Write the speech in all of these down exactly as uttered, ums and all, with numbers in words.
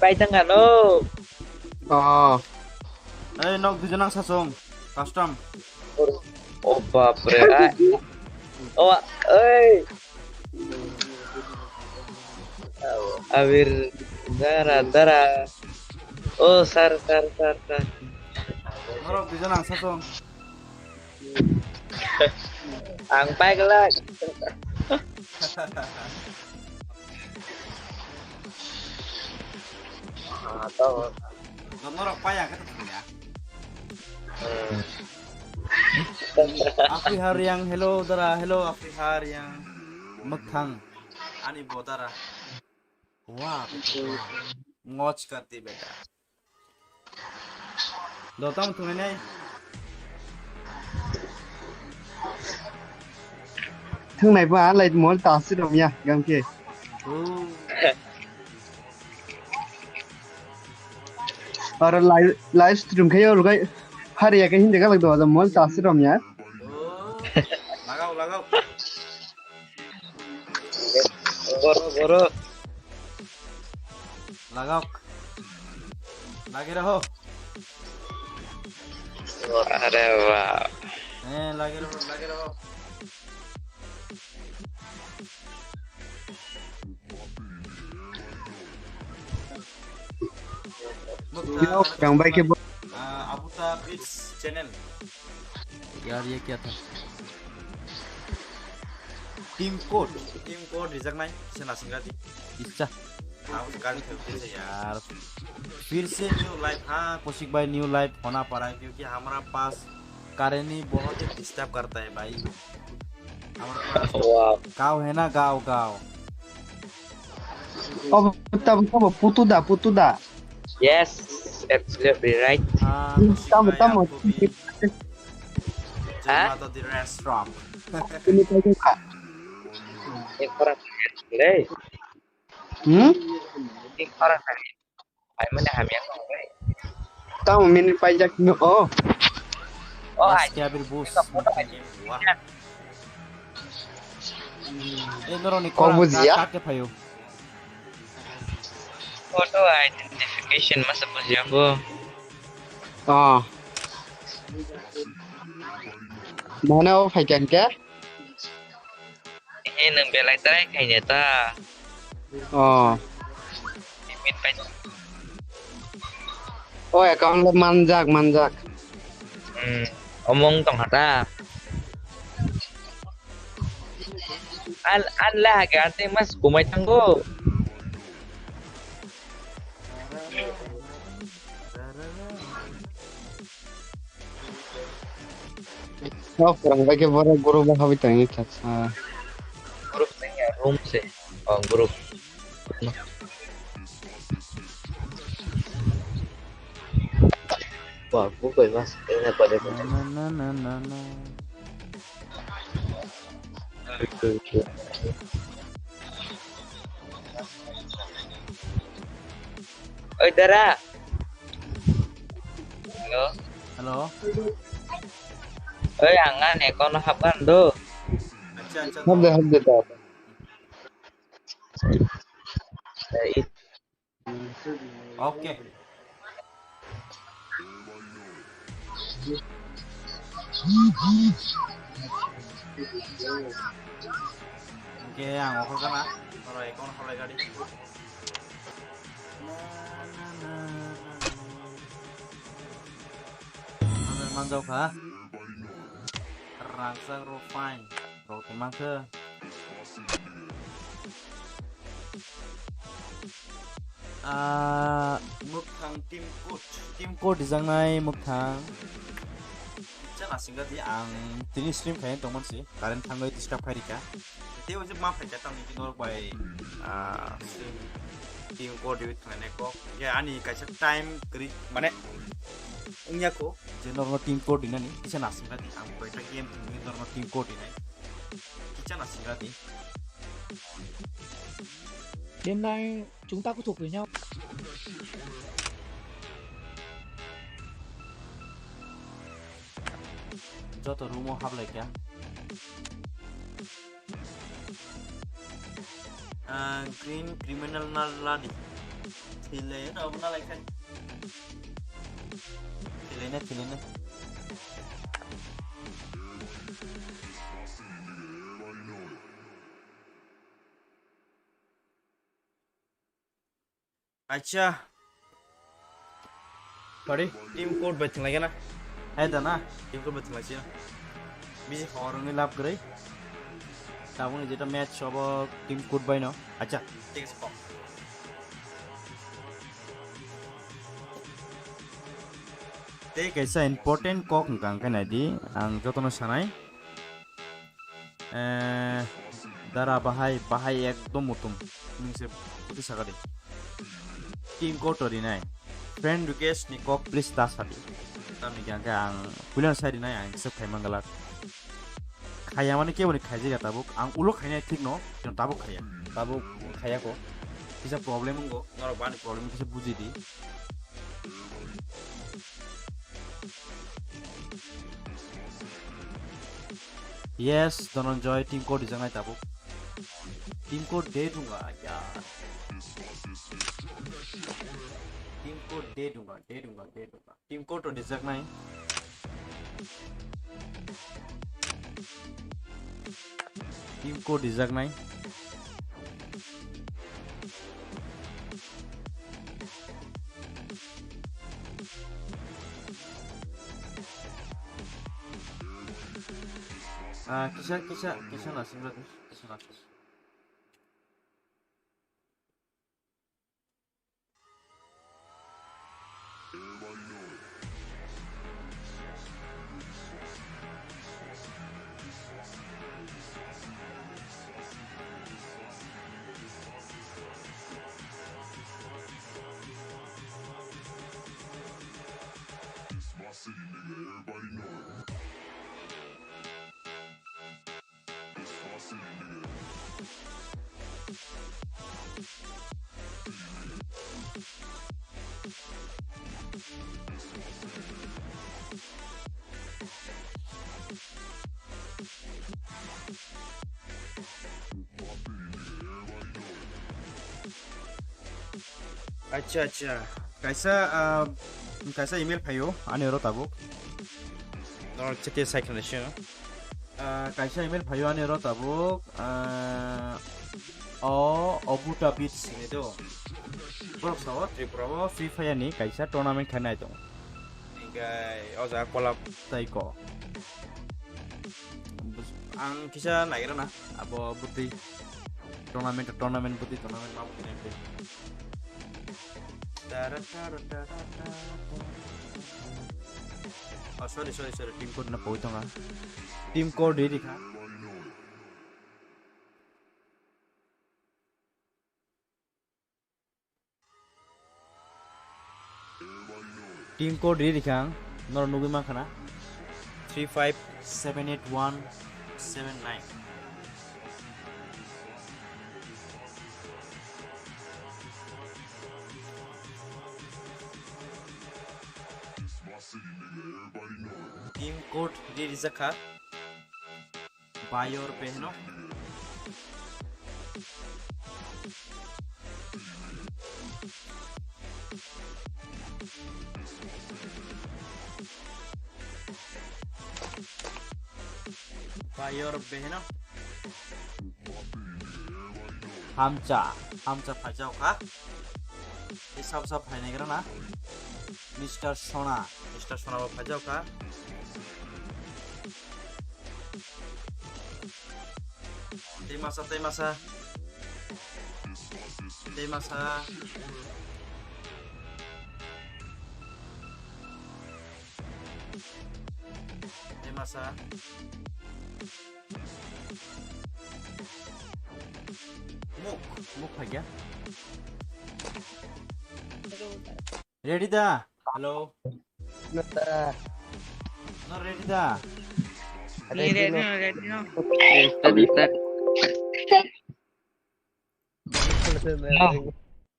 Paitang ano. Oh. Ei, nok duijon ang sasong. Custom. Oh, bapre. Ah. Oh, ei. Abir, dara, dara. Oh, sar, sar, sar, sar. Norok duijon ang sasong. Ang pai glak. Ah, to. Norok pai ang kata ya. Hmm. Afri Haryang, hello dara, hello Afri Haryang. Mwkhang ani bo dara. Wah, wah. Ngoch kar di beta. Do tong tunai nai. Thang nai ba lai mol ta si rom ya gam ke. Oh. Aro live, live stream khe yo rugai. Hari ya ke hindi galak do mol ta si rom ya. Oh. Lagao, lagao. Boro, boro. Lagok. Lagi raho. Are wah. Eh, lagi raho, lagi raho. Yang baik ya, Bro. Ah, Abuta Beats channel. Yaar, ye kya tha? Team code, team code rijak nai, kisa nasingra di. Kisa. Yaar, phir se new live, ha, Kaushik bhai, new live hona para hai, kyunki hamara paas currently bahut hi disturb karta hai, bhai. Hamara paas gaon hai na, gaon, gaon. Oh, tamo, tamo, putuda, putuda. Yes, absolutely right. Ah, tamo, tamo. Jai Mata Di Restaurant. Ini tadi, Kak. Ini orang deh. Hmm? Ini orang deh. Ai mana hamya kau, eh? Tamo, mini pajak no, oh. Oh, ai. Kya bir bus. Wah. Eh, noroni kau bujiya? Kake payo. Photo identification masa bujiya bo. Oh. Mana o phaikan ke? Eh, nang belai try khaine ta. Oh. Limit pai. Oh, account le manjak, manjak. Hmm. Omong tong hata. An, an la hake ante mas kumai tango. Oh, kurang lagi baru guru bahawi tangi caca. Group nang ya, room se. Oh, group. Wah, bukai mas, ini pada pada. Na, na, na, na, na. Oi, dara. Hello. Hello. Oi, angan account hapkan do. Acha, acha. Hapde, hapde, da. Eh, it- Okay. Okay, ang okol kana. Oro account kholai gadi. Manjau kha. Rangchak rok fine. Rok tong mankhe. Ah, mwkhang team code. Team code rijaknai mwkhang. Chana singadi ang tini stream khaina tongmani se. Current thangwi disturb khairika. Tei o je ma phaikha tamni norok bai, ah, team code ui thanglainai kok. Hingke ani kaisa time kwrwi, mane, wngya kho je norokno team code rinani kisa nasingra di. Ang koita game thangwi norokno team code rinai. Kisa nasingra di. Chennai chwng ta kuthuk khe nya. Joto room o hablai kha. Ah, green criminal na ladi. Thilai na obo na lai khai. Thilai na, thilai na. Acha. Sorry, team code bai thwng lai gana. Hai da na, team code bai thwng lai sio. Bisi hor wngwi lab kwrwi. Tabukni jeta match obo team code bai no. Acha, thik ase kok. Tei kaisa important kok wngkha, wngkha nai di, ang jotono sanai. Eh, dara bahai, bahai ekdom mutum. Nungse putui sakadi. Team code rinai. Friend request ni kok please ta sadi. Tamni khe ang puilan sai rinai, ang accept khai mangalak. Khaya mani kebo ni khaijak ya tabuk. Ang ulo khainai thik no, kino tabuk khaya. Tabuk khaya ko. Kisa problem wngko, norok bani problem kisa buji di. Yes, Dhananjay, team code rijaknai tabuk. Team code de dunga, ya. Team code de dunga, de dunga, de dunga. Team code rijaknai. Team code rijaknai. Ah, kisa, kisa, kisa nasing lagi, kisa nasing. Acha, acha. Kaisa, ah, kaisa email phaio, ani oro tabuk. Nor chete sai khna sio. Ah, kaisa email phaio, ani oro tabuk. Ah, o Obuta Beats ni do. Borok sao Tripura o Free Fire ni kaisa tournament khainai tongo. Hinkhe o jaga kolab tai ko. Ang kisa nagira na, abo bwtwi tournament, tournament bwtwi tournament ma bwtwi naitwi. Tara tara tara tara. Oh, sorry, sorry, sorry, team code na poi tonga. Team code ready kha. Team code ri rikha ang, norok nugwi mankha na, three five seven eight one seven nine. Team code ri rijak kha. Bayor behno. Bayor behno. Hamcha, hamcha phaijao kha. Hisab sab phainai gra na. Mister Sona, Mister Sona bo phaijao kha. Tei masa, tei masa. Tei masa. Tei masa. Muk, muk phaikya. Ready da? Hello. No, ready da? Ni ready no, ready no.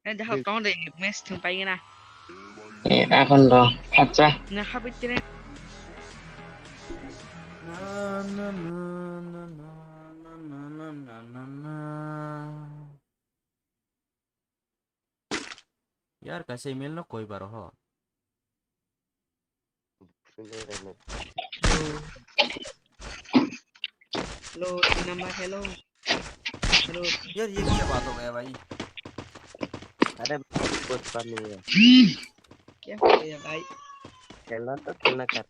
Eh, dah kau deh, mes tumpah na. Eh, aku dah, acha. Nah, habis ini. Yar kaisa email no koi baro ho. Hello, tin number, hello. Hello, Yar ye kya baat ho gaya bhai? अरे कुछ बात नहीं है। क्या हो गया भाई? खेलना तो खेलना कर।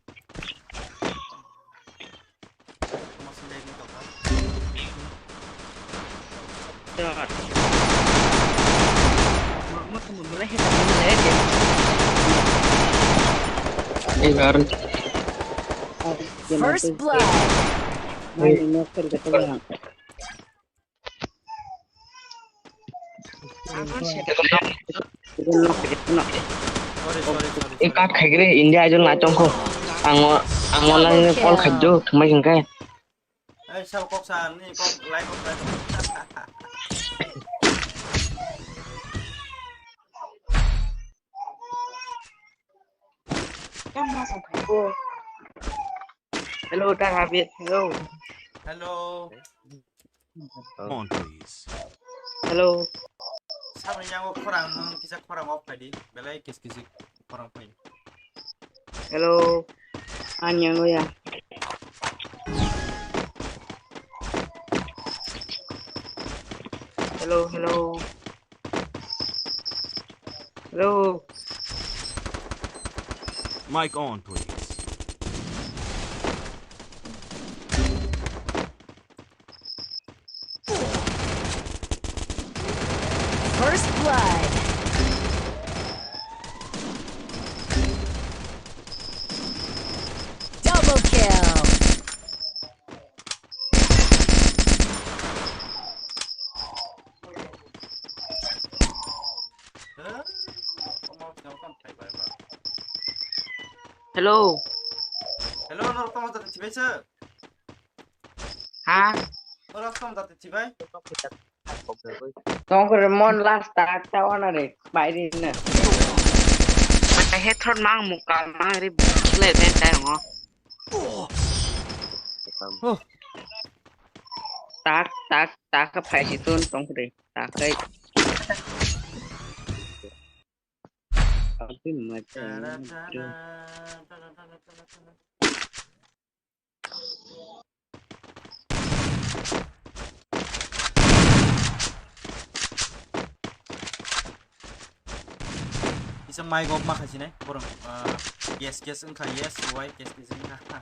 Shot. Mo mo mo mo le hita mo le de. Hey, Aaron. First blood. Ang kon se. Sorry, sorry, sorry. E kat khai gre India ajon na chong ko. Ang ang online call khai jo thumai jeng kai. Eh, sab kok sa ni kok lai kok lai. Kam na sa ko. Hello, ta habit. Hello. Hello. Come on, please. Hello. Sab yang khorang kisa khorang off khai di. Belai kis kisi khorang phai. Hello. Anyang ya. Hello, hello. Hello. Mic on, please. First blood. Double kill. Hello. Hello, norok tamo jati chibai se? Ha? Norok tamo jati chibai? Tongkore mon last ta ta wana re bairi na. Headshot mang muka mang ri le ben tai ngo. Tak tak tak ka phai si tun tongkore tak kai. Tapi macam Kisa mic off ma khasinai borok, ah, yes yes wngkha, yes wai yes yes wngkha.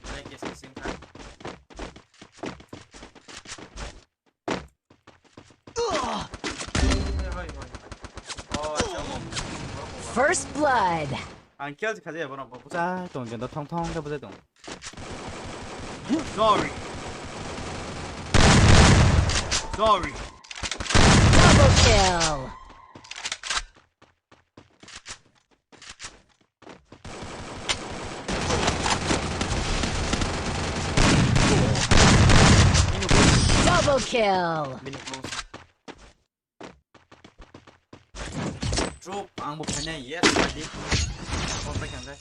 Belai yes yes wngkha. Hoi, hoi, hoi, hoi. Oh, acha, oh. First blood. Ang kill khaja ya borok, bo buja tong jendo thong thong khe buja tong. Sorry. Sorry. Double kill. Double kill. Bini close. Truk, ang bo khainai, yes, ready. Call back ang dai.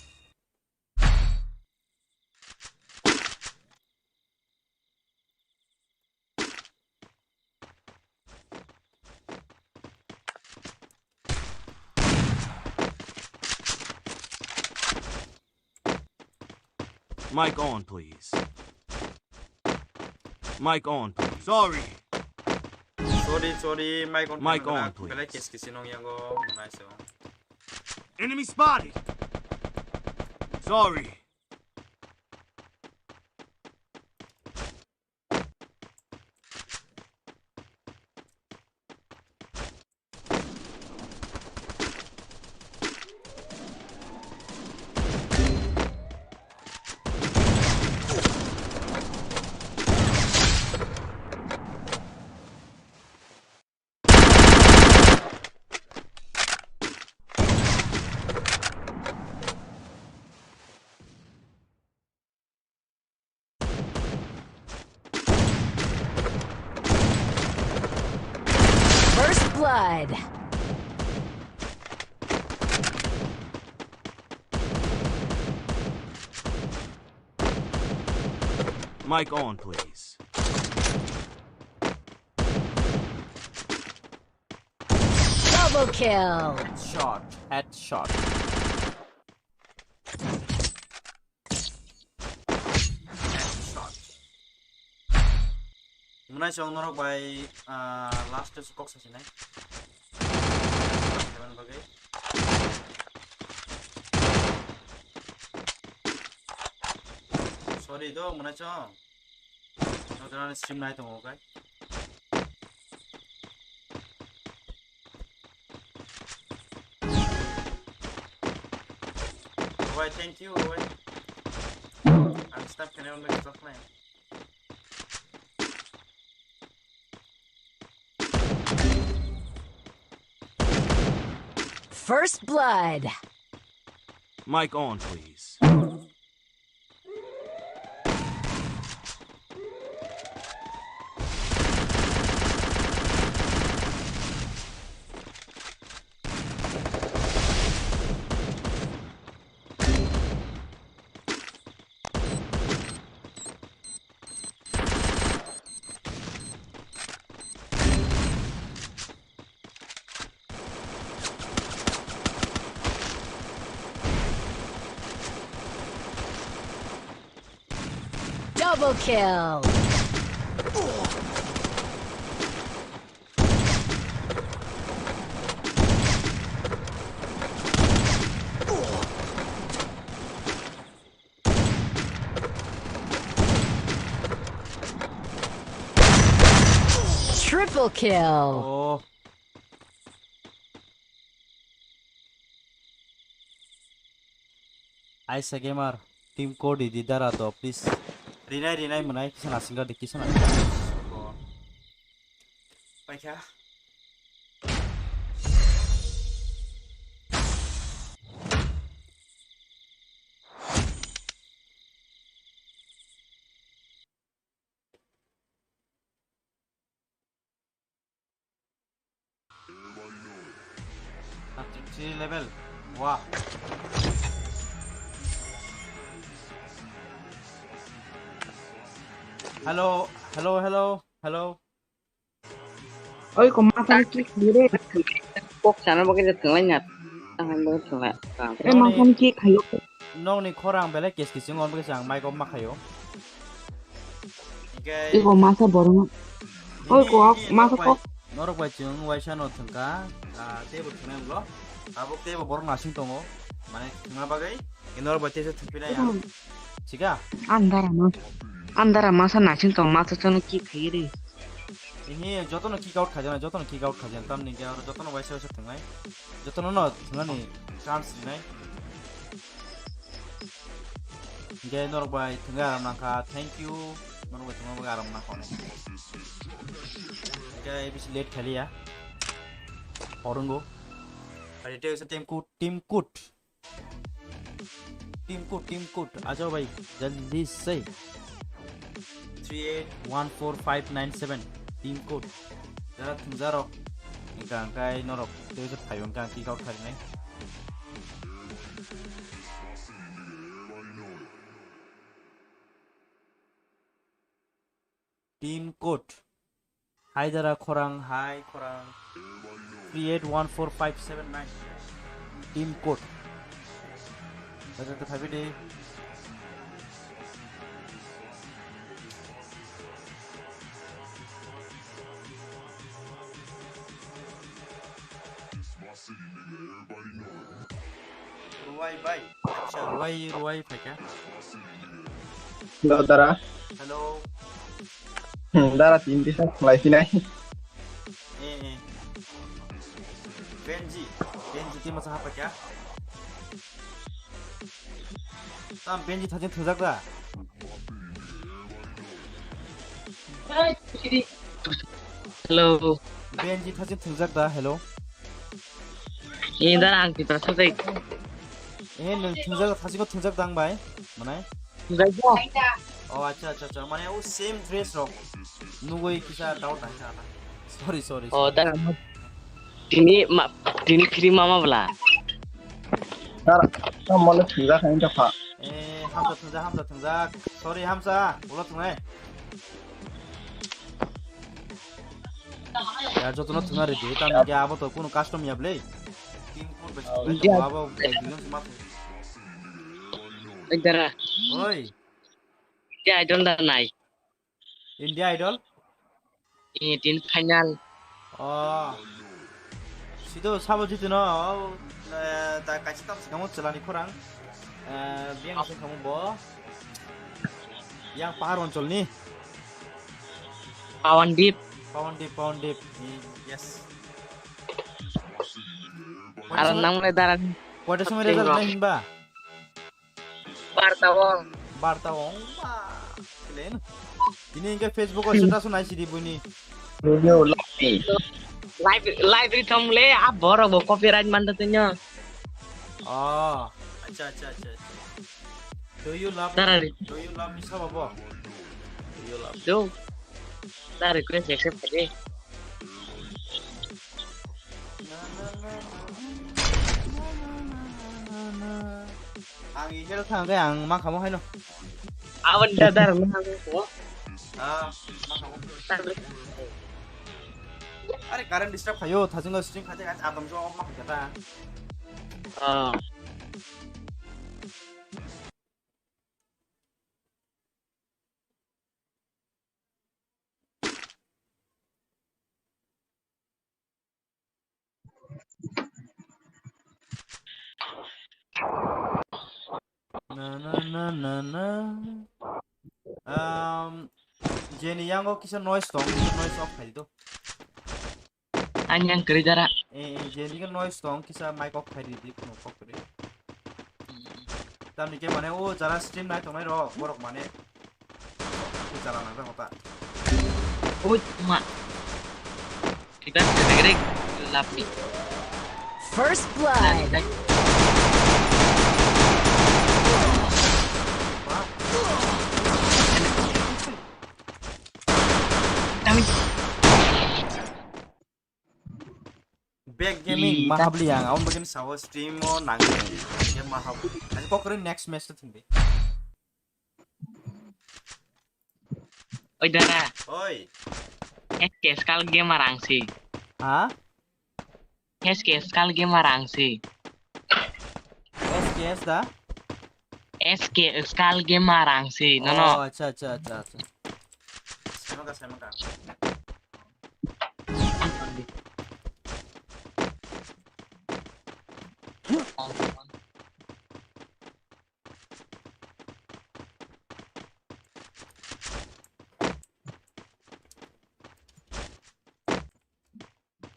Mic on, please. Mic on, please. Sorry. Sorry, sorry, mic on, mic on, please. Belai kes kisi nong yango, nice. Enemy spotted. Sorry. First blood. Mic on, please. Double kill. Headshot, headshot. Headshot. Mwnai chwng norok bai, ah, last o kok sasinai. Seven bagwi. Sorry do, mwnai chwng. Norok jora ni stream nai tongo, okay? Why, thank you, why? I'm stuck in my stuff, man. First blood. Mic on, please. Double kill. Triple kill. Oh. Aisa Gamer, team code di dara to, please. Rinai, rinai, mwnai, kisa nasingga di, kisa nasingga. Paikha. Thirty-three level. Wah. Hello, hello, hello, hello. Oi, ko masa ni kick dire. Kok sana bagwi de thwnglai na. Tang bagwi thwnglai. Eh, masa ni kick khayo. Nokni khorang belai kes kising on bagwi ang mic off ma khayo. Iko masa borok. Oi, kok, masa kok. Norok bai chwng waisa no thwngkha, ah, teibo thwngnai ulo. Tabuk teibo borok nasing tongo. Mane thwngna bagwi, norok bai teisa thwngpinai ang. Hmm. Chika? Andara ma. Andara masa nasing tong, masa chono kick khairi. Ini jotono kick out khajana, jotono kick out khajana, tamni ke aro jotono waisa waisa thwngnai. Jotono no thwngnani chance rinai. Hingke norok bai thwngwi aram nangkha, thank you. Norok bai thwngma bagwi aram nangkha hwnwi. Hingke bisi late khaliya. Horungo. Bai tei team code, team code. Team code, team code. Ajao bai, jaldi se. Three eight one four five nine seven. Team code. Jara thwngjarok. Hingka hingkai norok. Tei se phaio hingka kick out kharinai. Team code. Haidara khorang, hai khorang. Three eight one four five seven nine. Team code. Bai, bai, bai, bai, bai. Ruai bai. Acha, Ruai, Ruai phaikha. Hello, Dara. Hello. Hmm, Dara, team bisa mulai sini. Eh, eh. Benji, Benji team masa apa kya? Tam Benji thajin thujak da. Hello. Benji thajin thujak da, hello. Ini Dara ang kita saja. Eh, nung thujak, thajin ko thujak dang bai, mana? Thujak da. Oh, acha, acha, acha. Mana, oh, same dress rok. Nugui kisa doubt nangkha. Sorry, sorry, oh, sorry. Dara, tini ma, tini free mama bla. Dara, mole thujak hai kha. Eh, hamsa thungjak, hamsa thungjak. Sorry, hamsa. Ulo thungnai. Ya, jotono thwna ridi, tamo khe abo to kuno custom ya ble. Team four bai song India. Abo ek duijon se ma thwng. Ek dara. Oi. India Idol da nai. India Idol? Eh, tin final. Oh. Sido sabo jitino, oh, eh, ta kaisa tam sikamo chelani khorang. Eh, biyang sing kamo bo. Yang pahar oncholni. Pawandip. Pawandip, Pawandip. Yes. Aro nang le daran. Koita somoi result nai hinba? Barta wng. Barta wng ba. Kelen. Ini hingke Facebook o status nai sidi buini. Video love me. Live, live rithom le, a borok bo copyright manda tanya. Oh, acha, acha, acha, acha. Do you love Tara me? Do you love me, sabo bo? Do you love me? Do. Na request accept kare. Ang i hel thang khe ang ma khamo haino. Abon da dar ma khamo. Ah, ma khamo. Are current disturb khayo, thajingo stream khaje khaje adam jo ma khata. Ah. Na, na, na, na, na. Um, Jenny yango kisa noise tong, kisa noise off khai di to. Ang yang kwrwi dara. Eh, eh, Jenny ke noise tong, kisa mic off khai di, di, kuno off kwrwi. Tamni ke mane o jara stream nai tongnai rok, borok mane. Jala nang ta. Oi, ma. Iban segere lap ni. First blood. Kami. Back gaming, ih, ma habli yang, aun bagen sawa stream o nang. Ya ma hab. Ani kok keren next match to thinde. Oi dara. Oi. S K Skull Gamer ang si. Ha? S K Skull Gamer ang si. S K S da? S K Skull Gamer ang si. No, no. Oh, acha, acha, acha, acha. Sama ka, sama ka.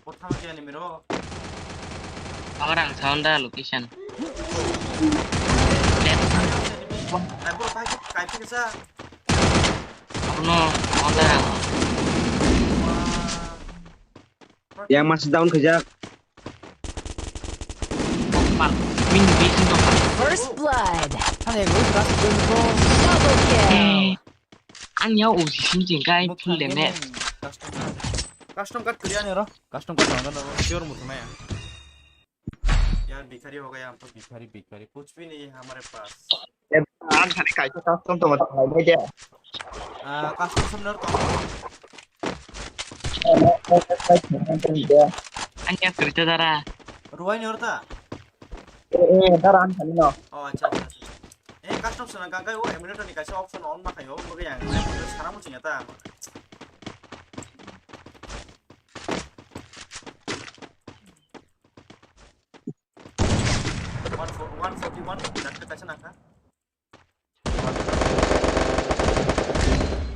Kotham ke enemy ro? Agar ang sound da location. Ai, bro, kai, kai, kai, sa. Ano, ano da. Yang masih down kejak. Mal, min, min, min, min. First blood. Hanya gue sudah sebelum bro. Double kill. Eh, ang yaw uji sini jengkai full damage. Custom card. Custom card clear nih, bro. Custom card mana, bro? Sure musuh ya. Yaar, bhikhari ho gaya, hum to bhikhari, bhikhari. Kuch bhi nahi hai hamare paas. Ang khali kaisa custom to mata khlainai de. Ah, custom samne or to. Ang ya kerja dara. Ruwai ni or ta? Eh, eh, dara ang khali no. Oh, acha, acha, acha. Eh, custom sana gagai o emulator ni kaisa option on ma khayo, bagi yang sana mo chingya ta. One forty, one forty-one, dakka kaisa nangkha.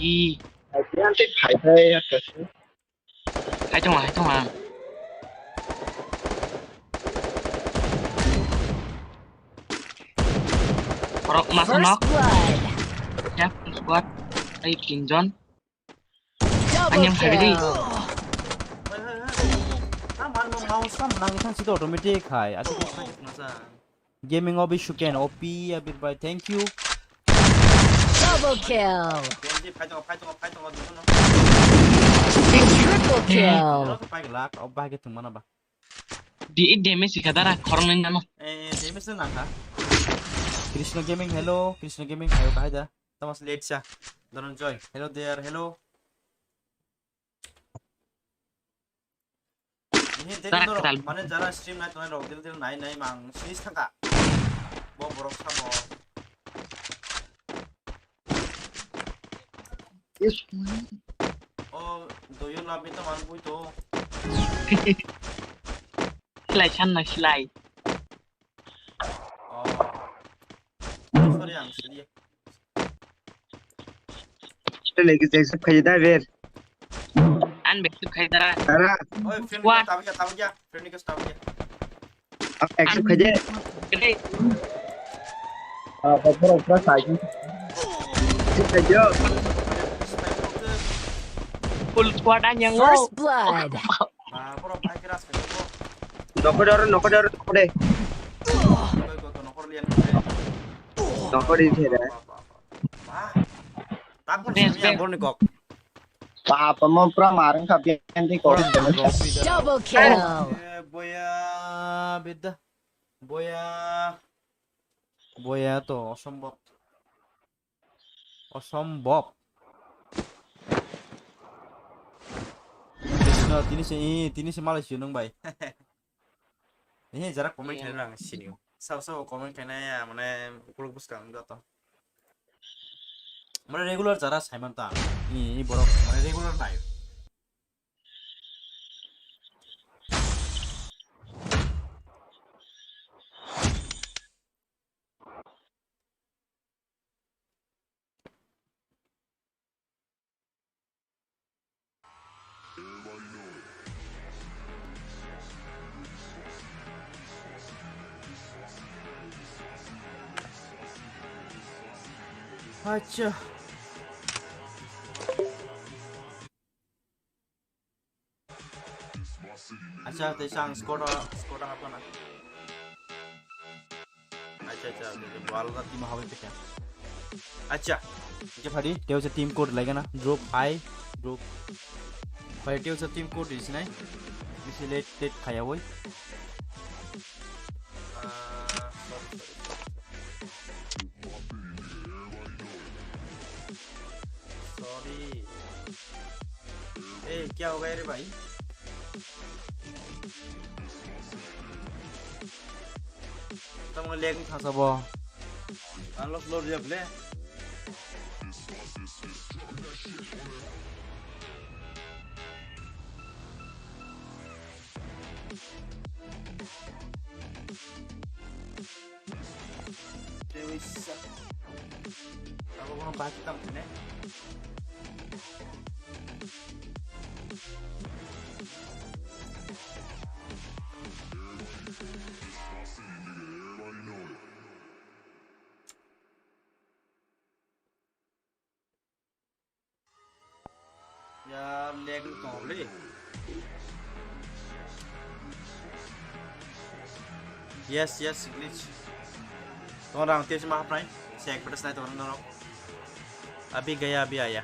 I. Hai, hai, hai, hai. Hai tong, hai tong ang. Korok masa nok. First blood. Ya, squad. Hai, tinjon. Double kill. Anyang phaidi. Hai, hai, hai. Tam ano mouse tam nang thang sito automatic hai. Ati ko phai na sa. Gaming obi shuken O P abir bai, thank you. Double kill. Genji phai tongo, phai tongo, phai tongo, duno. Triple kill. Pai lak, o bai ke thung mana ba. Di damage ka dara khorong nang nano. Eh, damage nang kha. Krishna Gaming, hello. Krishna Gaming, hello, kahai da. Thomas Letsa, Dhananjoy, hello there, hello. Ini tei Jara norok, kwtal. Mane jara stream nai tongnai rok, dil dil nai nai mang sini thangka. Bo borok samo. Yes. Oh, do you love me to man bui to? Silai san na silai. Oh. Sorry, ang sini. Lagi accept khai da ber. An accept khai da. Tara. Oi, friend What? Request tabuk ya, tabuk ya, friend request tabuk ya. Accept khai de. Gede. Ah, pura pura sai. Accept khai de. Full squad an yang. First blood. Nah, bro, pai keras ke, bro. Nokode oro, nokode oro, nokode. Koi, koi, koi, nokor lian, koi. Nokode ini, ya. Wah. Tak pun Best, sini yang best. Bro ni kok. Papa mo pura marang ka bian di kok. Orang yang bro, sih, dah. Double kill. Eh, boya, beda. Boya. Boya to, osombok. Osombok. Tini se, tini se malai sio nung bai. Ini jarak comment khaina ang sini. Sao sao comment khaina ya, mane ukuluk buskang joto. Mane regular jara saiman ta. Ini, ini borok mane regular nai. Acha. Acha, tei sang squad, squad hapana. Acha, acha, acha, acha, wal na team hawi pekya. Acha, je phadi, teo se team code lagana, drop high, drop. Phadi teo se team code is nai. Bisi late, late khaya woi. Ah, sorry, sorry, sorry. Sorry. ए, क्या हो गया रे भाई? Tamo lag wngkha sabo. Unlock load ya ble. Tewisa. Abo kono baki tam kene. Ya, lag wng tong le. Yes, yes, glitch. Tong rang tei ma hapnai. Se ek peta snai tong rang. Abi gaya, abi aya.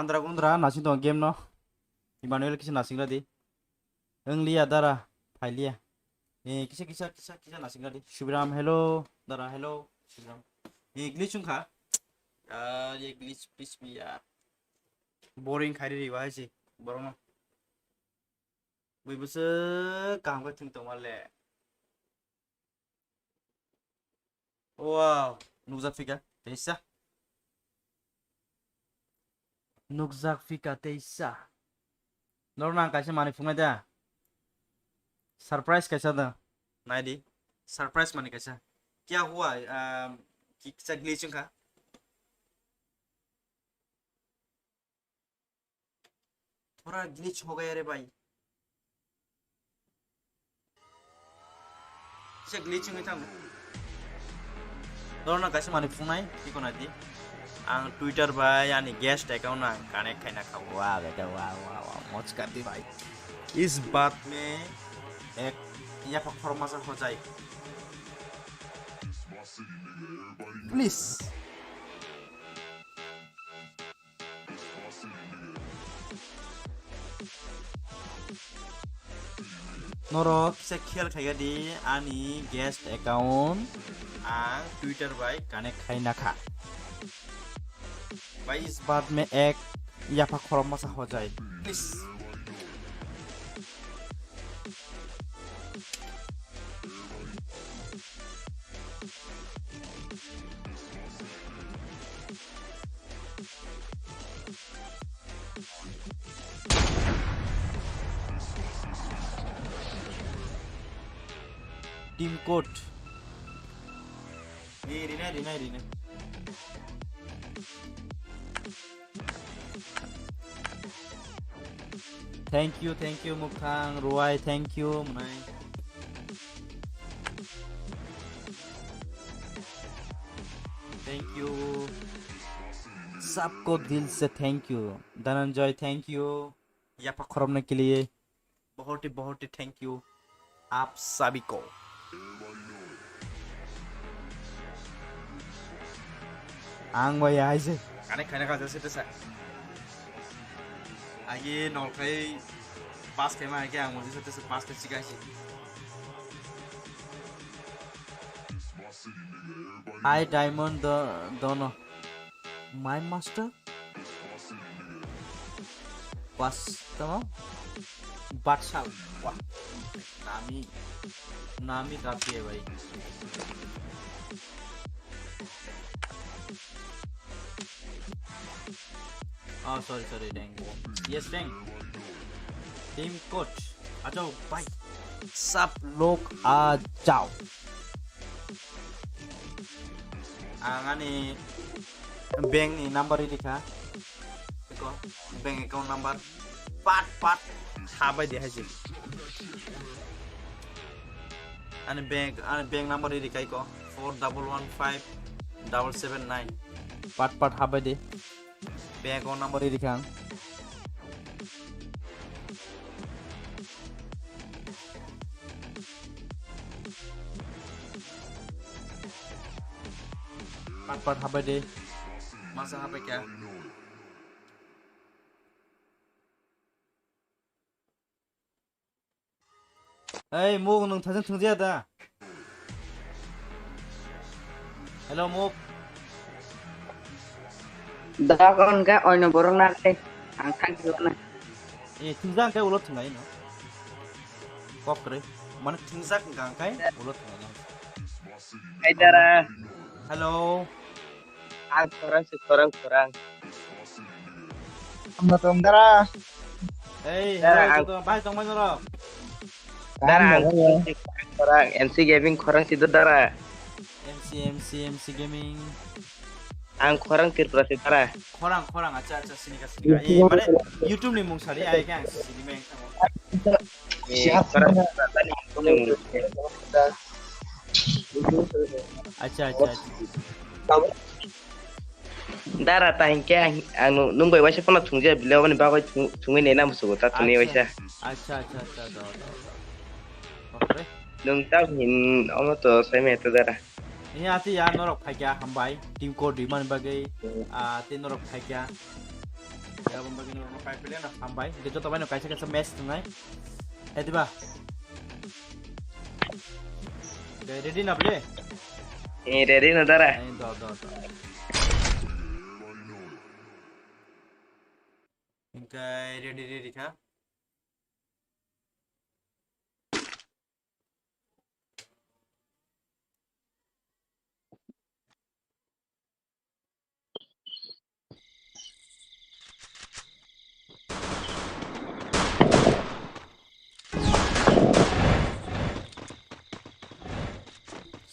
Andra gundra nasing tongo game no. Emmanuel kisa nasing radi. Wng liya dara, phai liya. Eh, kisa, kisa, kisa, kisa nasing radi. Shubram, hello. Dara, hello. Shubram. Eh, glitch wngkha. Ah, ye glitch, please be ya. Boring khairi ri wahai si. Borok no. Bui bwswk kaham khe thwng tongma le. Wow, nukjak phika teisa. Nukjak phika teisa. Norok nang kaisa manwi phungnai da? Surprise kaisa da. Naidi. Surprise mani kaisa. Kya hua? Um, ki-, kisa glitch wngkha. Thora glitch ho gaya re bhai. Kisa glitch wngwi thango. Norokno kaisa manwi phungnai, tiko naidi. Ang Twitter bai ani guest account no ang connect khaina kha. Wow, wow, wow, wow, wow. Moj kar di bhai. Is baat mein ek yaphak khorokmasa ho jai. Please. Norok kisa khel khaikha di, ani guest account ang Twitter bai connect khai nakha. Bhai, is baat mein ek yaphak khorokmasa ho jai, please. Team code. Ri, rinai, rinai, rinai. Thank you, thank you, Mukhang, Ruai, thank you, Munai. Thank you. Sabko dil se thank you. Dhananjoy, thank you. Yaphak khorokna ke liye bahut hi, bahut hi thank you. Aap sabhi ko. Ang bai aise. Kane kane ka jase tesa. Agi nol kai pass kai ma agi ang mo jase tesa pass kai chika si. Hi Diamond do-, Dono. My master? Bas, tamo? Batsal. Wah. Nami. Nami kafi hai bhai. Oh, sorry, sorry, Deng. Yes, Deng. Team coach. Achao, bhai. Sab log aa jao. Ang ani bank ni number rikha. Eko, bank account number. Pat, pat. Habai de haji. Ani bank, ani bank number rikha eko. Four double one five double seven nine. Pat, pat habai de. Bank account number rikha ang. Pat pat habai de. Masa habai kya? Ei, muk nwng thajak thwngjaya da? Hello, muk. Da kon ka oino borok na kai. Ang thang ko na. Eh, thwngjak khe ulo thwnglai no. Kok kwrwi. Mane thwngjak hwnkha kai ulo thwnglai no. Hai dara. Hello. Ang khorang se khorang khorang. Tamo tong dara. Hey, dara, hello, ang to, bai tongmai norok. Dara, ang khorang se khorang khorang, M C Gaming khorang si do dara. M C, M C, M C Gaming. Ang khorang Tripura si dara. Khorang, khorang, acha, acha, sinika, sinika. Eh, mane, YouTube ni mung sari, ai khe ang sini meng tamo. Eh, khorang Tripura ni mung. Acha, acha, acha. Dara ta hinkhe ang, ang nung, nung bai waisa phano thungja bile oboni bagwi thung-, thungwi nai na musugo ta thungwi waisa. Acha, acha, acha, do, do, do. Bakre. Nung ta hin omo to sai me to dara. Ini ati ya norok phaikya hambai team code rimani bagwi, ah, tei norok phaikya. Ya bumba gini norok pai pele na hambai. Dia joto bai no kaisa kaisa match tungai. Eh, diba? Oke, ready na, bre? Eh, ready na, dara. Eh, do, do, do. Oke, ready, ready kha?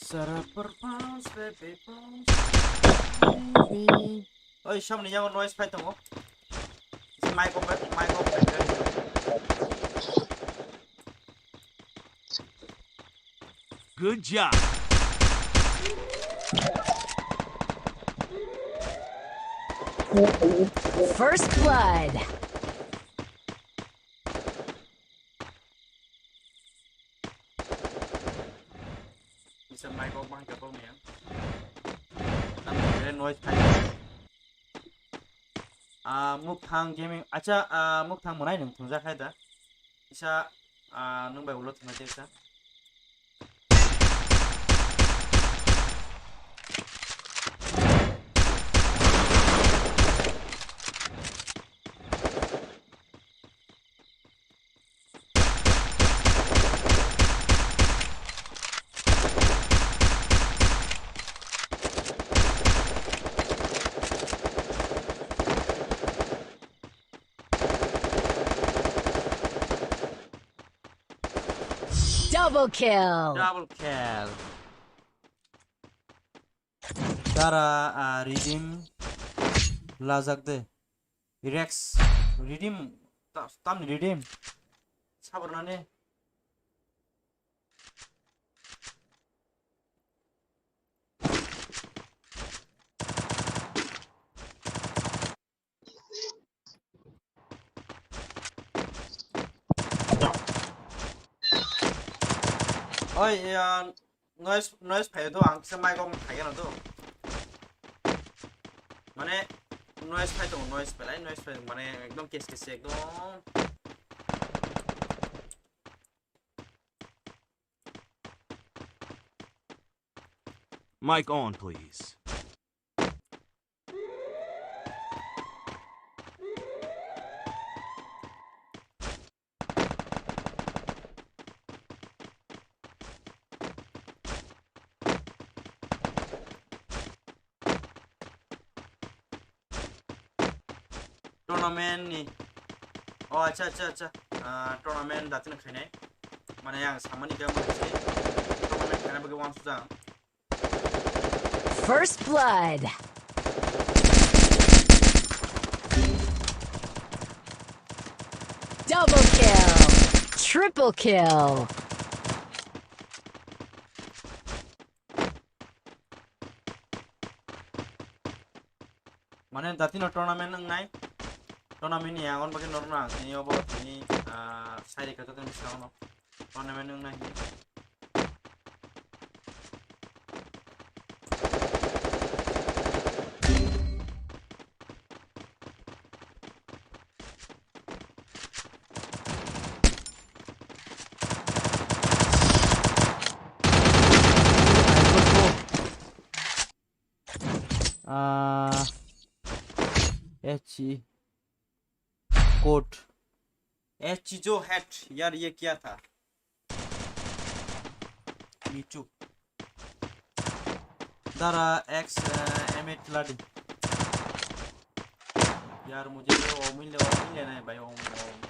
Sara pur bounce, baby, bounce, baby. Oi, samni yango noise phai tongo. Mic off, mic off. Good job. First blood. Kisa mic off bang khe bang ya. Tam noise phai. Ah, Mukthang Gaming. Acha, ah, Mukthang mwnai nwng thungjak hai da. Kisa, ah, nwng bai ulo thungnai tei kisa. Double kill. Double kill. Tara, ah, redeem lajak de. Rex, redeem, ta-, tamni redeem. Sabar nani. Oi, ya, noise, noise phai do, ang kisa mic off phai gana do. Mane, noise phai tongo, noise belai, noise phai, mane, ekdom kes kes, ekdom. Mic on, please. Tournament ni. Oh, acha, acha, acha. Ah, tournament datino khainai. Mane ang samani khe mane se tournament khaina bagwi wansukjak ang. First blood. Double kill. Triple kill. Mane datino tournament wngnai. Tournament ni yagon bagwi norokno ang tini obo tini, ah, sai rikha totoni bwskango no. Tournament wngnai hinwi. Ah, H E code. H E जो हेड यार, ये क्या था? Michu. Dara X, eh, M eight ladi. यार, मुझे ये ओम ही ले, ओम ही लेना है भाई, ओम, ओम।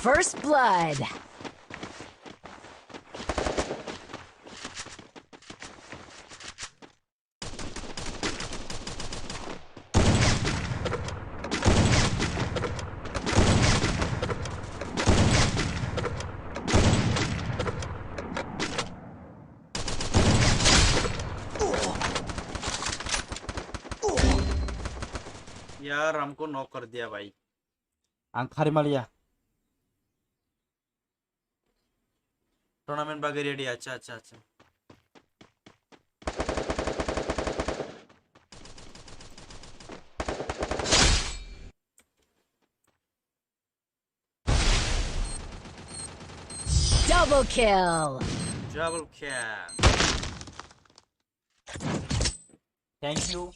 First blood. यार, हमको नॉक कर दिया भाई। Ang khari maliya. Tournament bagwi ready, acha, acha, acha. Double kill. Double kill. Thank you.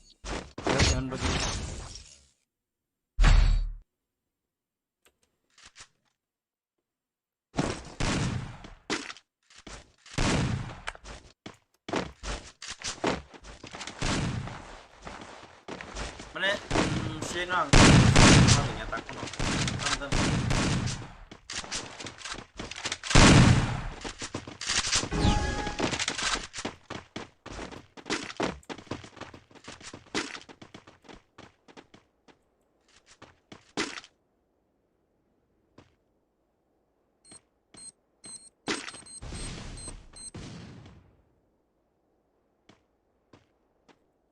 Mane, mm, sino ang, ang ya tak kono. Ang dan.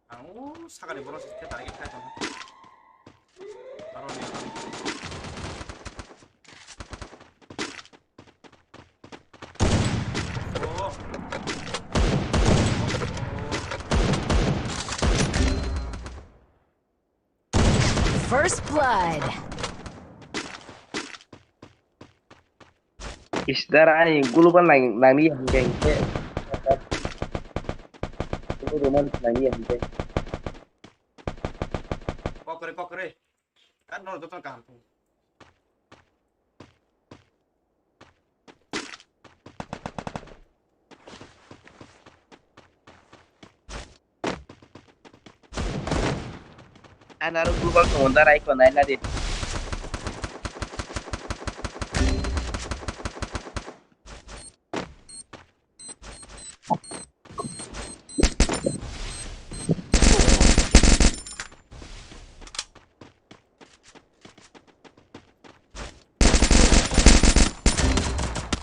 Ang o sakani borok se target khai tongo. Aro ni. Oh. First blood. Isdar ani global nang nangni hingke hingke. Global nangni hingke. Kokore kokore. Kan no joto kaham. Anaro global tongo da raiko naina di.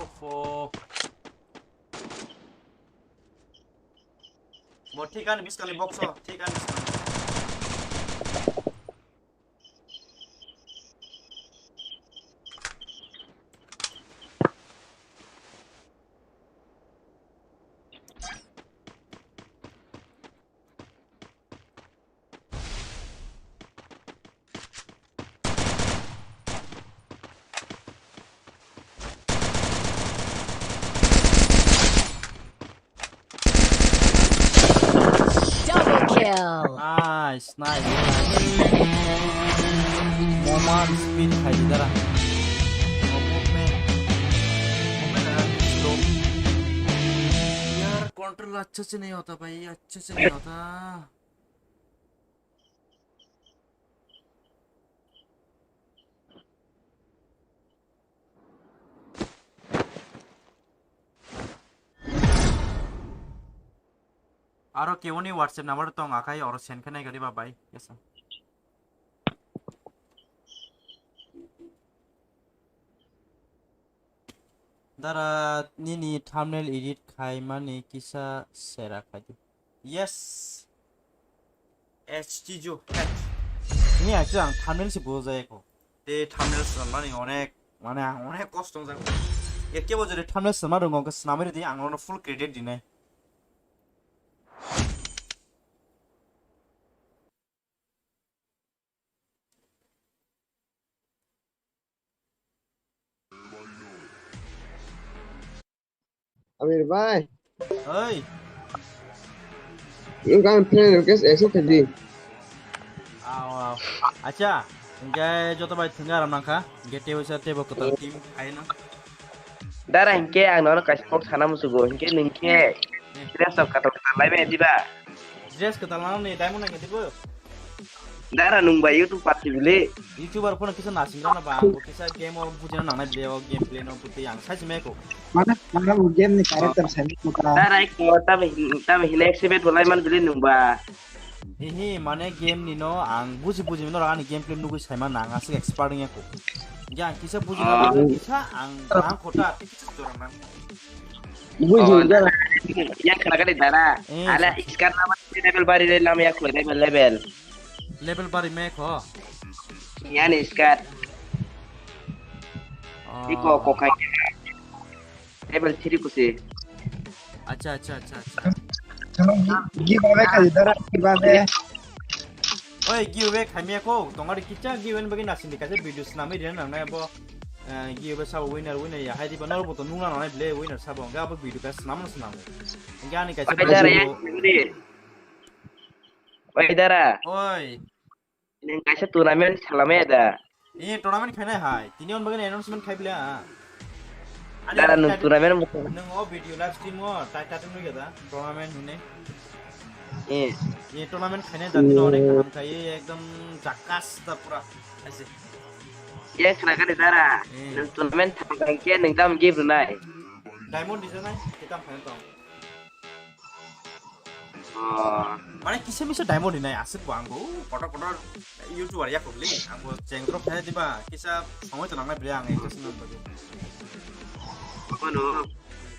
Oho. Bo thik ani biskang ni box o, thik ani biskang. Double kill. Nice, nice, nice. Moment speed khai di dara. Movement. Movement and slow. यार, control अच्छा से नहीं होता भाई, अच्छे से नहीं होता। Aro kewoni WhatsApp number tong akhai oro send khe nai gari ba bai. Yes, sir. Dara nini thumbnail edit khai mani kisa sera khai di. Yes. H T J H. Ni achu ang thumbnail se bujaya ko. Te thumbnail swnamani onek, mane ang onek kosto wngjak. Ekkebo jodi thumbnail swnama rwngo, hwnkhe swnamwi rwdi, ang nono full credit dinai. Amir bhai. Oi. Yung kan friend request accept di. Aw, aw. Acha, hingke joto bai thwngwi aram nangkha. Hingke teibo sa teibo kwtal team phaino. Dara hingke ang nono kaisa kok sana musugo. Hingke ningke dress up katal katal lai bai diba? Dress katal nang ni diamond nang dibo? Dara nung bai YouTube party bili. YouTuber phone kisa nasing rana ba, bo kisa game o bujina nangnai bili o gameplay no putwi ang sai se meko. Mana, mana bo game ni character sani muka. Dara ek tabe, tabe hine activate bolai man bili nung ba. Hihi, mane game ni no ang buji buji no ani gameplay nugui saima nang asik expert ya ko. Ya kisa buji na kisa ang ang kota kisa jorang nang. Buji ya. Ya khana kali dara. Eh, ala iskar nama level bari le lam ya ko level level. Level bari me ko. Ya ni iskar. Oh. Iko ko kai. Level three kusi. Acha, acha, acha, acha. Giveaway kali dara, giveaway. Oi, giveaway khaimya ko. Tongari kicha giveaway bagi nasindi kaisa video snami rina nang nai bo. Eh, giyobe sabo winner, winner ya. Hai diba norok bo to nungna nanai ble winner sabo. Hwnkhe abo video ka swnam no swnam. Hwnkhe ani kaisa Oi, dara, video. Yak, oi. Nwng kaisa tournament salame da. Eh, tournament khainai hai. Tini on bagwi announcement khai bile, ah. Ani Dara, nwng tournament mo. Nwng o video live stream o tai tai nugya da tournament hwnwi. Eh. Eh, tournament khainai da tini onek kaham khai, eh, ekdom jakas da pura. Aise. Ye khna kani dara. Eh. Nwng tournament thang thang khe nwng tam gift rwnai. Diamond dijanai, kitam khainai tong. Oh. Mane kisa misa diamond hinai aswk bo ang bo kotor kotor YouTuber ya kobli ang bo cheng drop khe diba kisa somoi to nangnai bile ang ekta single bagwi. Kono?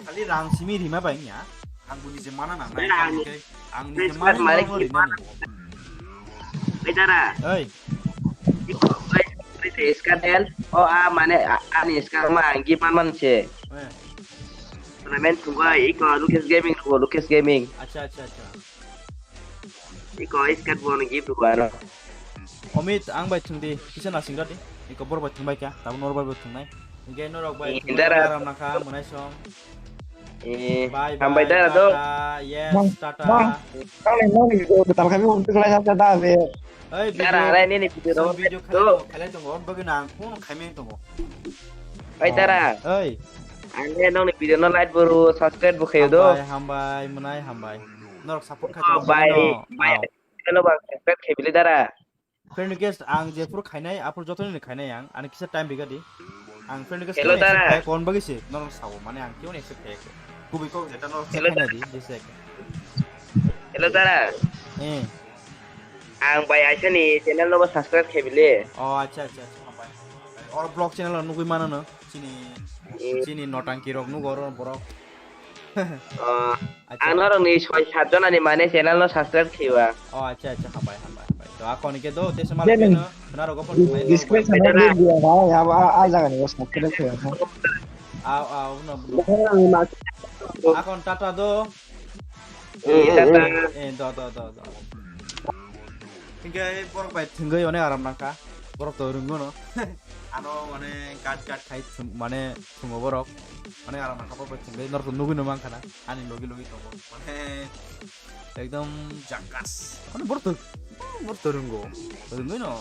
Khali rang simi rima bai ya. Ang bo nije mana nangnai. Rang. Ang nije mana malik rima ni. Oi dara. Oi. Oi, oi, scan hel. Oh, ah, mane, ah, ani scan ma, ang gift man man se. Eh. Tournament thungkha, iko Lucas Gaming thungkha, Lucas Gaming. Acha, acha, acha. Iko scan bo no gift thungkha ano. Omit, ang bai thungdi, kisa nasing radi. Iko bor bai thungbai kha, tabuk nor bai bo thungnai. Hingke norok bai Eh, thungbai dara. Aram nakha, mwnai song. Eh, bye hambai bye, dara do. Tata, yes, bang, tata. Bang. Ang le nang ni ko tal kami untuk lai sa ta be. Oi, dara video, rai ni ni video so do. Video do. Khalai tongo, khalai tongo, on bagwi nang phone khaimeng tongo. Oi, dara. Oi. Ang le nang ni video no like boro, subscribe bo khayo do. Hambai, hambai, mwnai hambai. Norok support khai Oh, tongo, bye, no? Bye. Aw. Hello, bang, subscribe khai bili dara. Friend request ang jephuru khainai, aphuru jotono ni khainai ang, ani kisa time biga di. Ang friend request Hello, khainai accept dara. Khai kon bagwi se, norok sao, mane ang kiyoni accept khai. Kubui kok jeta norok Hello, khainai di, jese. Hello, dara. Eh. Ang bai aisa ni channel no subscribe khai bili. Oh, acha, acha, acha, hambai. Or vlog channel nugui mano no, chini, Eh. Chini notangki rok nugo oro borok. Oh, acha. Ang norok ni soi sat jona ni mane channel no subscribe khiba. Oh, acha, acha, hambai, hambai, hambai. To akon ke do, tesa mal Jeni. Ke no, khna rogo phone khai do. Discussion Bye, na bye. Video ha, ya ba, a jaga ni subscribe khiba. Aw, aw, no, no. Ang ma- Akon tata do. Eh, tata. Eh, do, do, do, do. Hingke borok bai thwngwi onek aram nangkha. Borok to rwngmano. Ano mane kat kat khai thwng-, mane thwngo borok. Onek aram nangkha borok bai thwngwi norok to nugwi no mankha na. Ani logi logi tongo. Mane ekdom jakas. Mane borok to, borok to rwngo. Rwngwi no.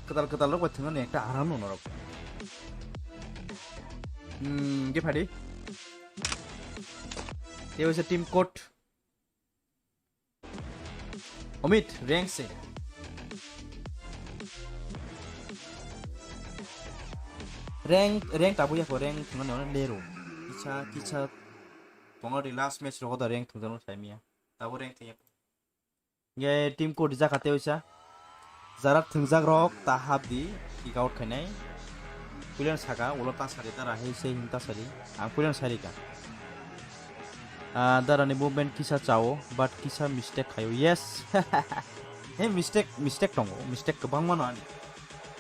Kwtal kwtal rok bai thwngmani ekta aram no norok. Hmm, ge phadi. Tei waisa team code. Omit, rank se. Rank, rank tabuk yako, rank thwngmani ono lero. Kisa, kisa. Tongo di last match rogo da rank thwngjakno saimia. Tabuk rank thwngya. Nge team code rijak kha tei waisa. Jara thwngjak rok ta hap di, kick out khainai. Puilan saka, ulo ta sari, ta rahi se him ta sari. Ang puilan sari ka. Ah, darani movement kisa chao, but kisa mistake khayo. Yes. He mistake, mistake tongo. Mistake kwbangma no ani.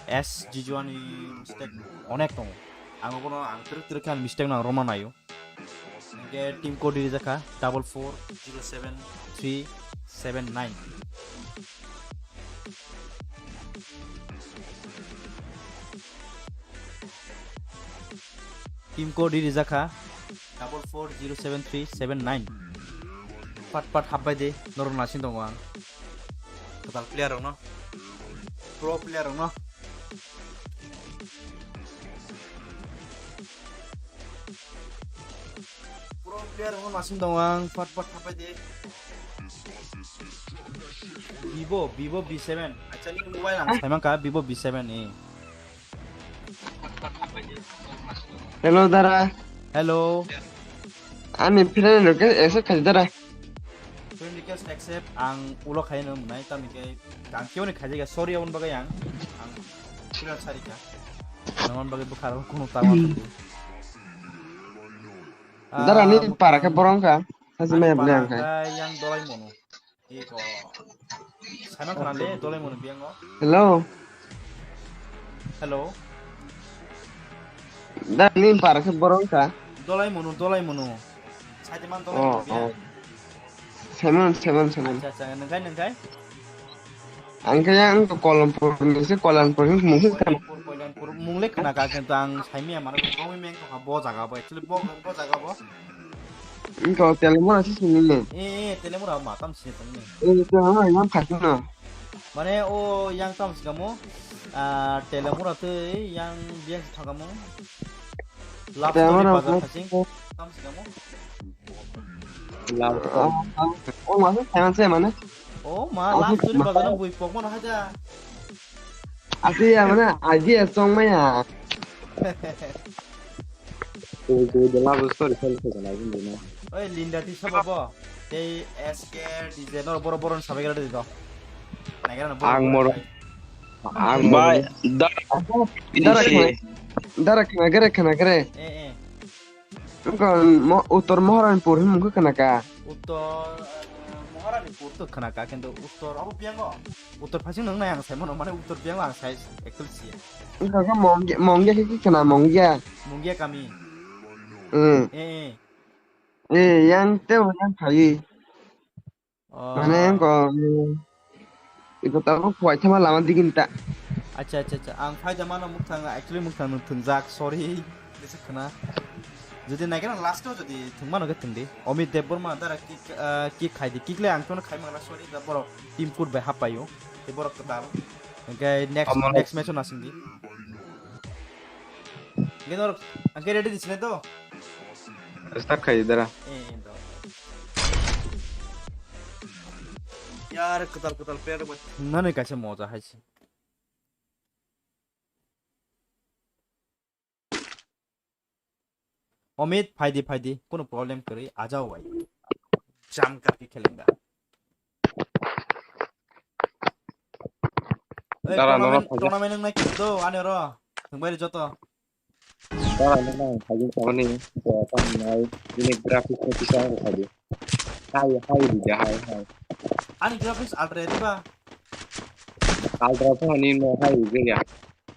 S G G ani mistake onek tongo. Ang obono ang twrwk twrwk khe ani mistake no ang romna naio. Hingke team code rijak kha double four zero seven three seven nine. Team code rijak kha double four zero seven three seven nine. Pat pat hapbai de, norok naising tongo ang. Kwtal player rokno. Pro player rokno. Pro player rokno naising tongo ang, pat pat hapbai de. Vivo, Vivo V seven. Acha, ni mobile ang. Saimang ka Vivo V seven ni. Hello, dara. Hello. Ani friend request accept khai dara. Friend request accept ang ulo khai no mwnai, tamni khe ang kiyoni khai jaga, sorry, aboni bagwi ang, ang kila sarika. Namon bagwi bwkharo kuno tama. Hmm. Dara ni Ah, para khe bwkhang borong ka. Haji ani maya bwle para ang khai. Khe yang dolai mono. Iko. Saimang khana le, dolai mono biyango. Hello. Hello. Da ni para khe borong ka. Dolai mono, dolai mono. Saite man dolai Oh, mono biya. Oh. Seven, seven, seven. Acha, acha, nengkai, nengkai. Ang khe yang Kolampur ni se, Kolampur ni mung khe khana. Kolampur, Kolampur, mung le khana ka, kintu ang saimaya mano, bo meng tongkha bo jaga bo, actually bo, bo jaga bo. Wngkha Telemura se sini ni. Eh, eh, Telemura ma tam sini tong ni. Eh, Telemura yang phai no. Mane o yang tam sikamo, ah, Telemura tei yang biang thangamo. Love story Telemura bazar phai. Tam sikamo. Love story. Oh, oh, oh, masa sayang saya mana? Oh, ma, love story bazar no bui pokmano haja. Asli ya, mana? Aji ya, song maya. Tui, tui, the love story, sel, sel, sel, sel, sel. Oi, Linda, twi sabo bo. Tei S K D J, no, boro, boro, sabai gara di to. Nagira no, boro, ang boro, moro. Ang bai, moro. Dara, dara, dara, khna gere, khna gere. Eh, eh. Wngkha mo-, Uttor Moharanpur hinwi mungkha khna ka. Uttor, eh, Moharanpur to khna ka, kintu Uttor abo biyango. Uttor phasing nung nai ang sai mano, mane Uttor biyango ang sai actually siya. Wngkha khe Mongya, Mongya khe khna Mongya. Mongya kami. Hmm. Eh, eh. Eh, yang teo yang khai. Oh. Mane ko, mm, iko tabuk phuaithama lama digini ta. Acha, acha, acha. Ang phaida mano mukthang, actually mukthang nung thwngjak, sorry. Bisi khna. Jodi naikhe na last o jodi thwngmano khe thwngdi. Amit Debbarma dara kick, ah, kick khaidi. Kick le ang tono khai mangla, sorry, da borok team code bai happaio. Tei borok kwtal. Hwnkhe next, next match o nasingdi. Hwnkhe norok, hwnkhe ready di sinai to? Start khai dara. Eh, eh, do. Yar, kwtal, kwtal player bai. Nani kaisa moja hai se. Amit, phaidi, phaidi, kunu problem kwrwi, ajao bai. Jam kapi khelenga. Ei, dara, tournament, norok phaidi. Tournament wng nai khe do, ani oro. Thwngbai ri joto. Dara, norok phaidi, phaidi, phaidi, phaidi, ini graphics ni kisa ang phaidi. Hai, hai, dija, hai, hai. Ani graphics altra diba? Altra to ani no hai, dija.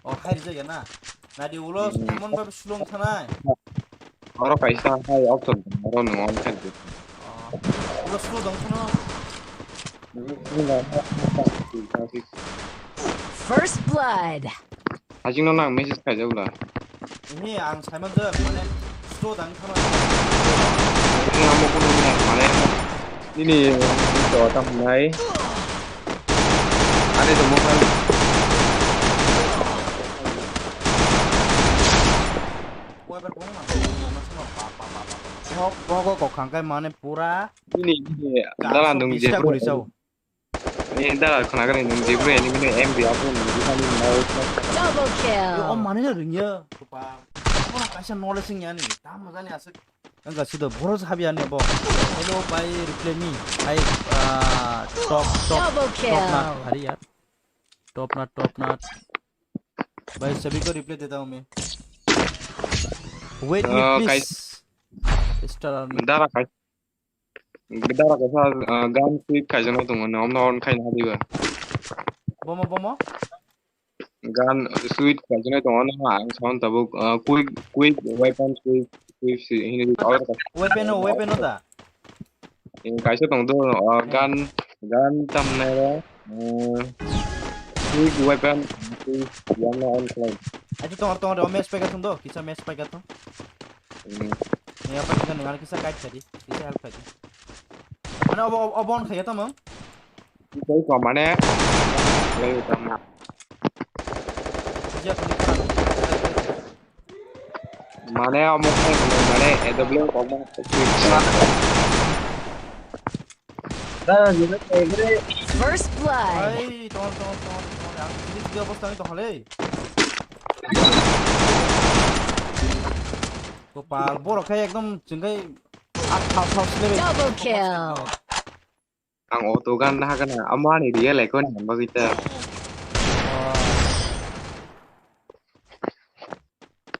Oh, hai rijak ya na? Nadi ulo, hmm, emon babe slow thanai. Oro kaisa hai option, oro no on khai di. Oh. Ulo slow dong thano. First blood. Hajing no nang message khai jabla. Ini ang Simon je, mane slow dang thano. Ini amo kuno mane. Nini to tam nai. Ani to mobile. Kok, kok, kok, khangkai mane pura. Nini, nini, dara nung je. Ni dara khna gani nung je bro, ini mane M B apo nung je kani nai. Double kill. Yo, o mane na ringya. Kepal. Amo na kaisa knowledge ni ani. Tam jani asik. Wngkha sida boros habya ni bo. Hello bhai, replay me. Bhai, ah, top, top, double kill. Top nut, hari yaar. Top nut, top nut. Bhai, sabhi ko replay deta hoon main. Wait me, ah, please. Guys. Star Army. Dara kai. Dara kaisa, ah, gun sweep kaijaknai tongo, no, omno on khaina hadiba. Bomo, bomo? Gun switch kaisa tongo, no, ang sound tabuk, ah, quick, quick weapon, quick, quick si, hini order ka. Weapon o, weapon o da? Eh, kaisa tong do, ah, gun, gun tamnai ro, eh, quick weapon, quick, yang no on khlai. Achu tong, tong, o match paika thung do, kisa match paika thung. Hmm. Ni apa kita dengan kisa guide tadi, kisa help tadi. Mana obo, obo on khaya tamo? Tei ko mane. Lei tama. Mane omo khai mane A W kokma. First blood. Ai, ton, ton, ton, ton. Ang ini tiga bos tangin to halei. Kopal, borok khai ekdom chwngkai. Double kill. Ang auto gun hakana, amo ani real account ni bagwi ta.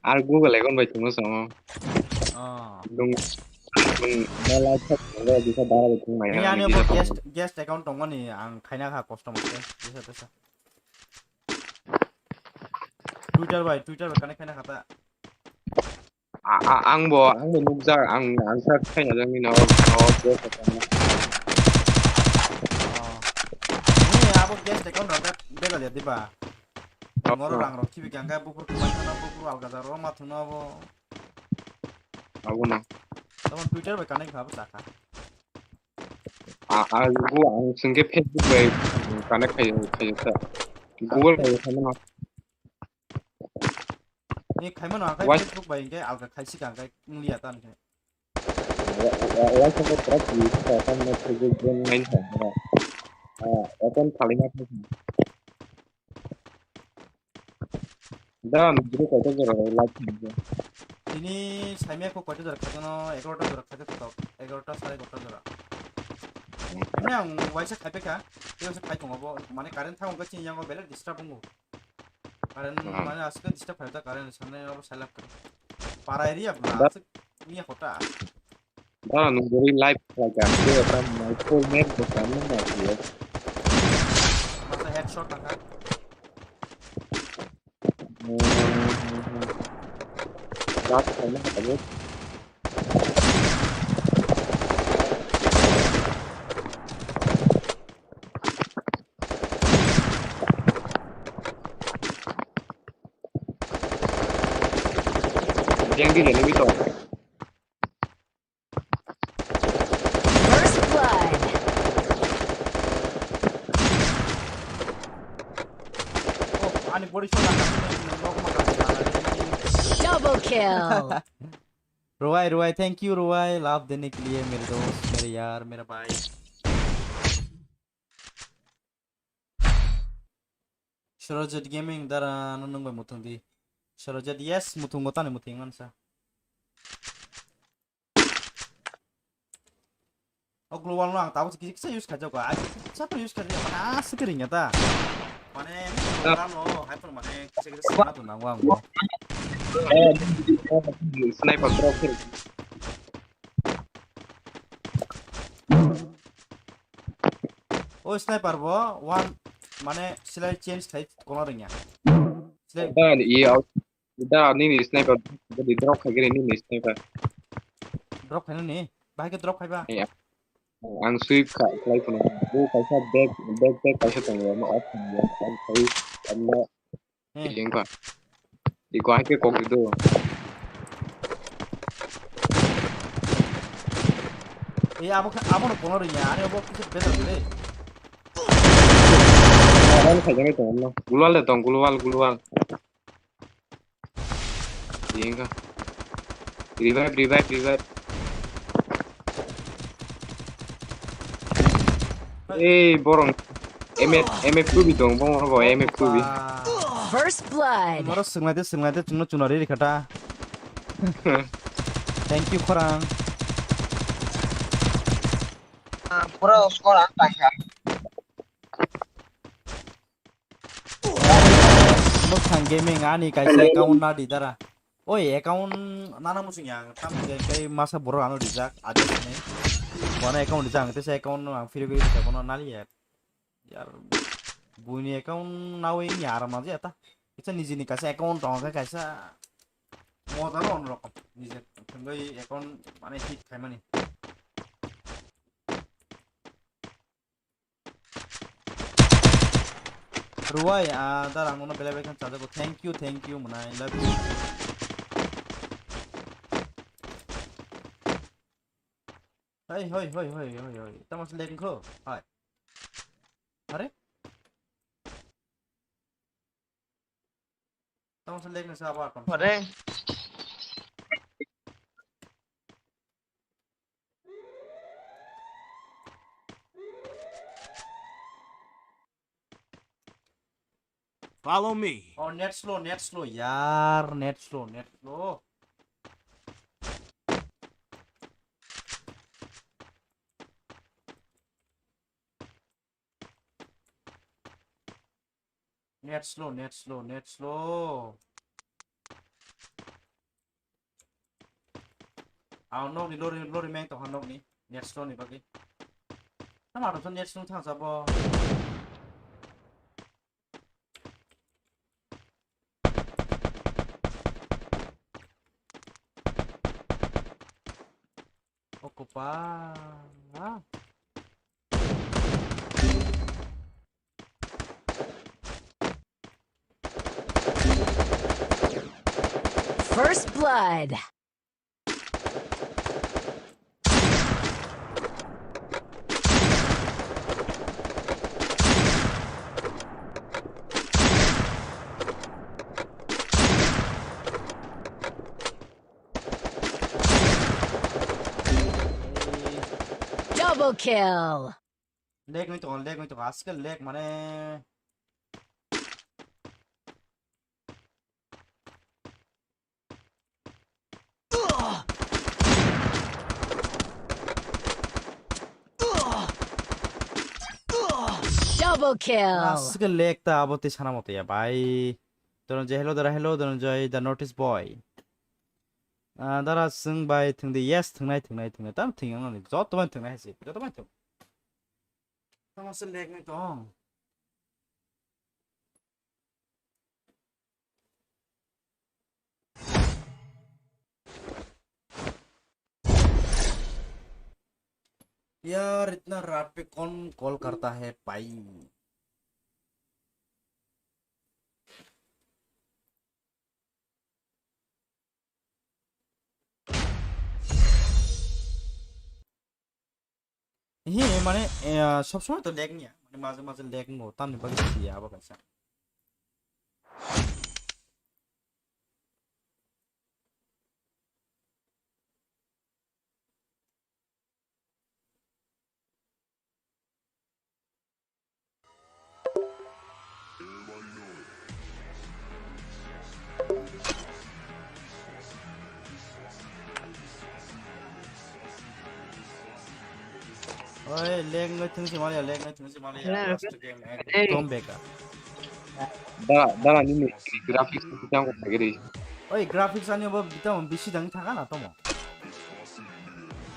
Ar Google account bai thwngno chwng. Ah. Nung, nung, nung, bisa dara bai thwng mai. Ani bo guest, guest account tongmani ang khaina kha kosto mote. Bisa, bisa. Twitter bai, Twitter bai connect khaina kha ta. A, a, ang bo, ang bo nukjak, ang, ang sa khaina jang ni no, no, no. Oh. Ni abo cash account rok bebal ya diba? Moro rang rok khibi kangka bukur kubai khana bukur alga jaro ma thuna bo. Abo na. Tamo Twitter bai connect habo chaka. A, a, go ang sengke Facebook bai connect khai, khai sa. Google bai khai na. Ni khai mano ang khai Facebook bai hingke alga khai sika ang khai ngliya tan khai. Wa, wa, wa, sa ko tra ki sa tan na Facebook bai ngai sa. Ah, open khali na khai. Da, nuguri kaita jora live khainai. Tini saimya ko kaita jora khaijano, egarota jora khaijak tok, egarota sare egarota jora. Ani ang waisa khaipai kha, tei waisa khai tongo bo, mane current thang wngkha chini yango belai disturb wngo. Current mane aswk disturb khaijak current sanai abo salak. Para area bla aswk miya kota. Ba nung buri live khlaika, ke ta mai full net bo kan nang na khe. Masa headshot taka. Gas khaina khabu. Yang di ni mi to. First blood. Oh, ani body shot ang kasi na yung nokma kasi na. Double kill. Ruai, Ruai, thank you, Ruai. Love देने के लिए मेरे दोस्त, मेरे यार, मेरा भाई. Sorojet Gaming dara no nung bai muthung di. Sorojet, yes, muthung go tani muthung mansa. O global no ang tabuk kisa kisa use khaijak ko. Ai kisa use khaijak ko. Mana sikiri nya ta. Mane no hyper mane kisa kisa sana tu nang wang. Sniper pro. O sniper bo one mane silai change khai kono rengya. Silai. Da ni iya. Da nini sniper. Da di drop khai gini nini sniper. Drop khai nini. Bahai ke drop khai ba. Iya. Ang sweep kha khlai phano. Bo kaisa back back back kaisa tongo. Ano off tongo. Ang khai ano. Hmm. Iyeng kha. Iko hai ke kok itu. Eh, abo kha, abo no kono riya, ani abo kisa better le. Ano khai jani to, no. Global le tong, global, global. Iyeng kha. Revive, revive, revive. Ei, borong. M F, M F kubi dong, bong rogo, M F kubi. First blood. Moro swnglai de, swnglai de, chwngno chuna ri rikha ta. Thank you, khorang. Ah, pura score ang taikha. Bwkhang Gaming ani kaisa account na di dara. Oi, account nana muchung yang tam je kai masa borok ano rijak aja sini. Bono account rijak ang tesa account no ang free free rijak bono nali ya. Yar buini account nawi ni aram na jata. Kisa nijini kaisa account tong khe kaisa moda no onrokom. Nije thangwi account mane hit khaimani. Ruai, ah, darang, nono belai belai khan chajago. Thank you, thank you, mwnai, love you. Hoi, hoi, hoi, hoi, hoi, hoi. Tamo se lek kho? Hai. Are? Tamo se lek sa ba kon. Are. Follow me. Oh, net slow, net slow, yar, net slow, net slow. Net slow, net slow, net slow. Ang nokni lori, lori meng tongkha nokni. Net slow ni bagwi. Tamo to net slow thangsa bo. Ocupa. Ah. First blood. Double kill. Lag wngwi tongo, lag wngwi tongo, aske lag mane. Double kill. Aske lag ta abo tei sana moto ya bai. Dhananjay, hello dara, hello Dhananjay, the notice boy. Ah, dara swng bai thwng di, yes, thwngnai, thwngnai, thwngnai, tam thwng yang nani, joto bai thwngnai hai se, joto bai thwng. Tamo se lag nai tong. यार, इतना रात पे कौन कॉल करता है भाई? He, mane, eh, sob somoi to lag niya, mane maje maje lag no, tamni bagwi siya abo kaisa. Oi, lag ngai thung si maliya, lag ngai thung si maliya. Hello. Last game, eh, hey. Tom beka. Da, da, nini graphics ni tang ko tagiri. Oi, graphics ani bo bitamo bisi dang thaka na tomo.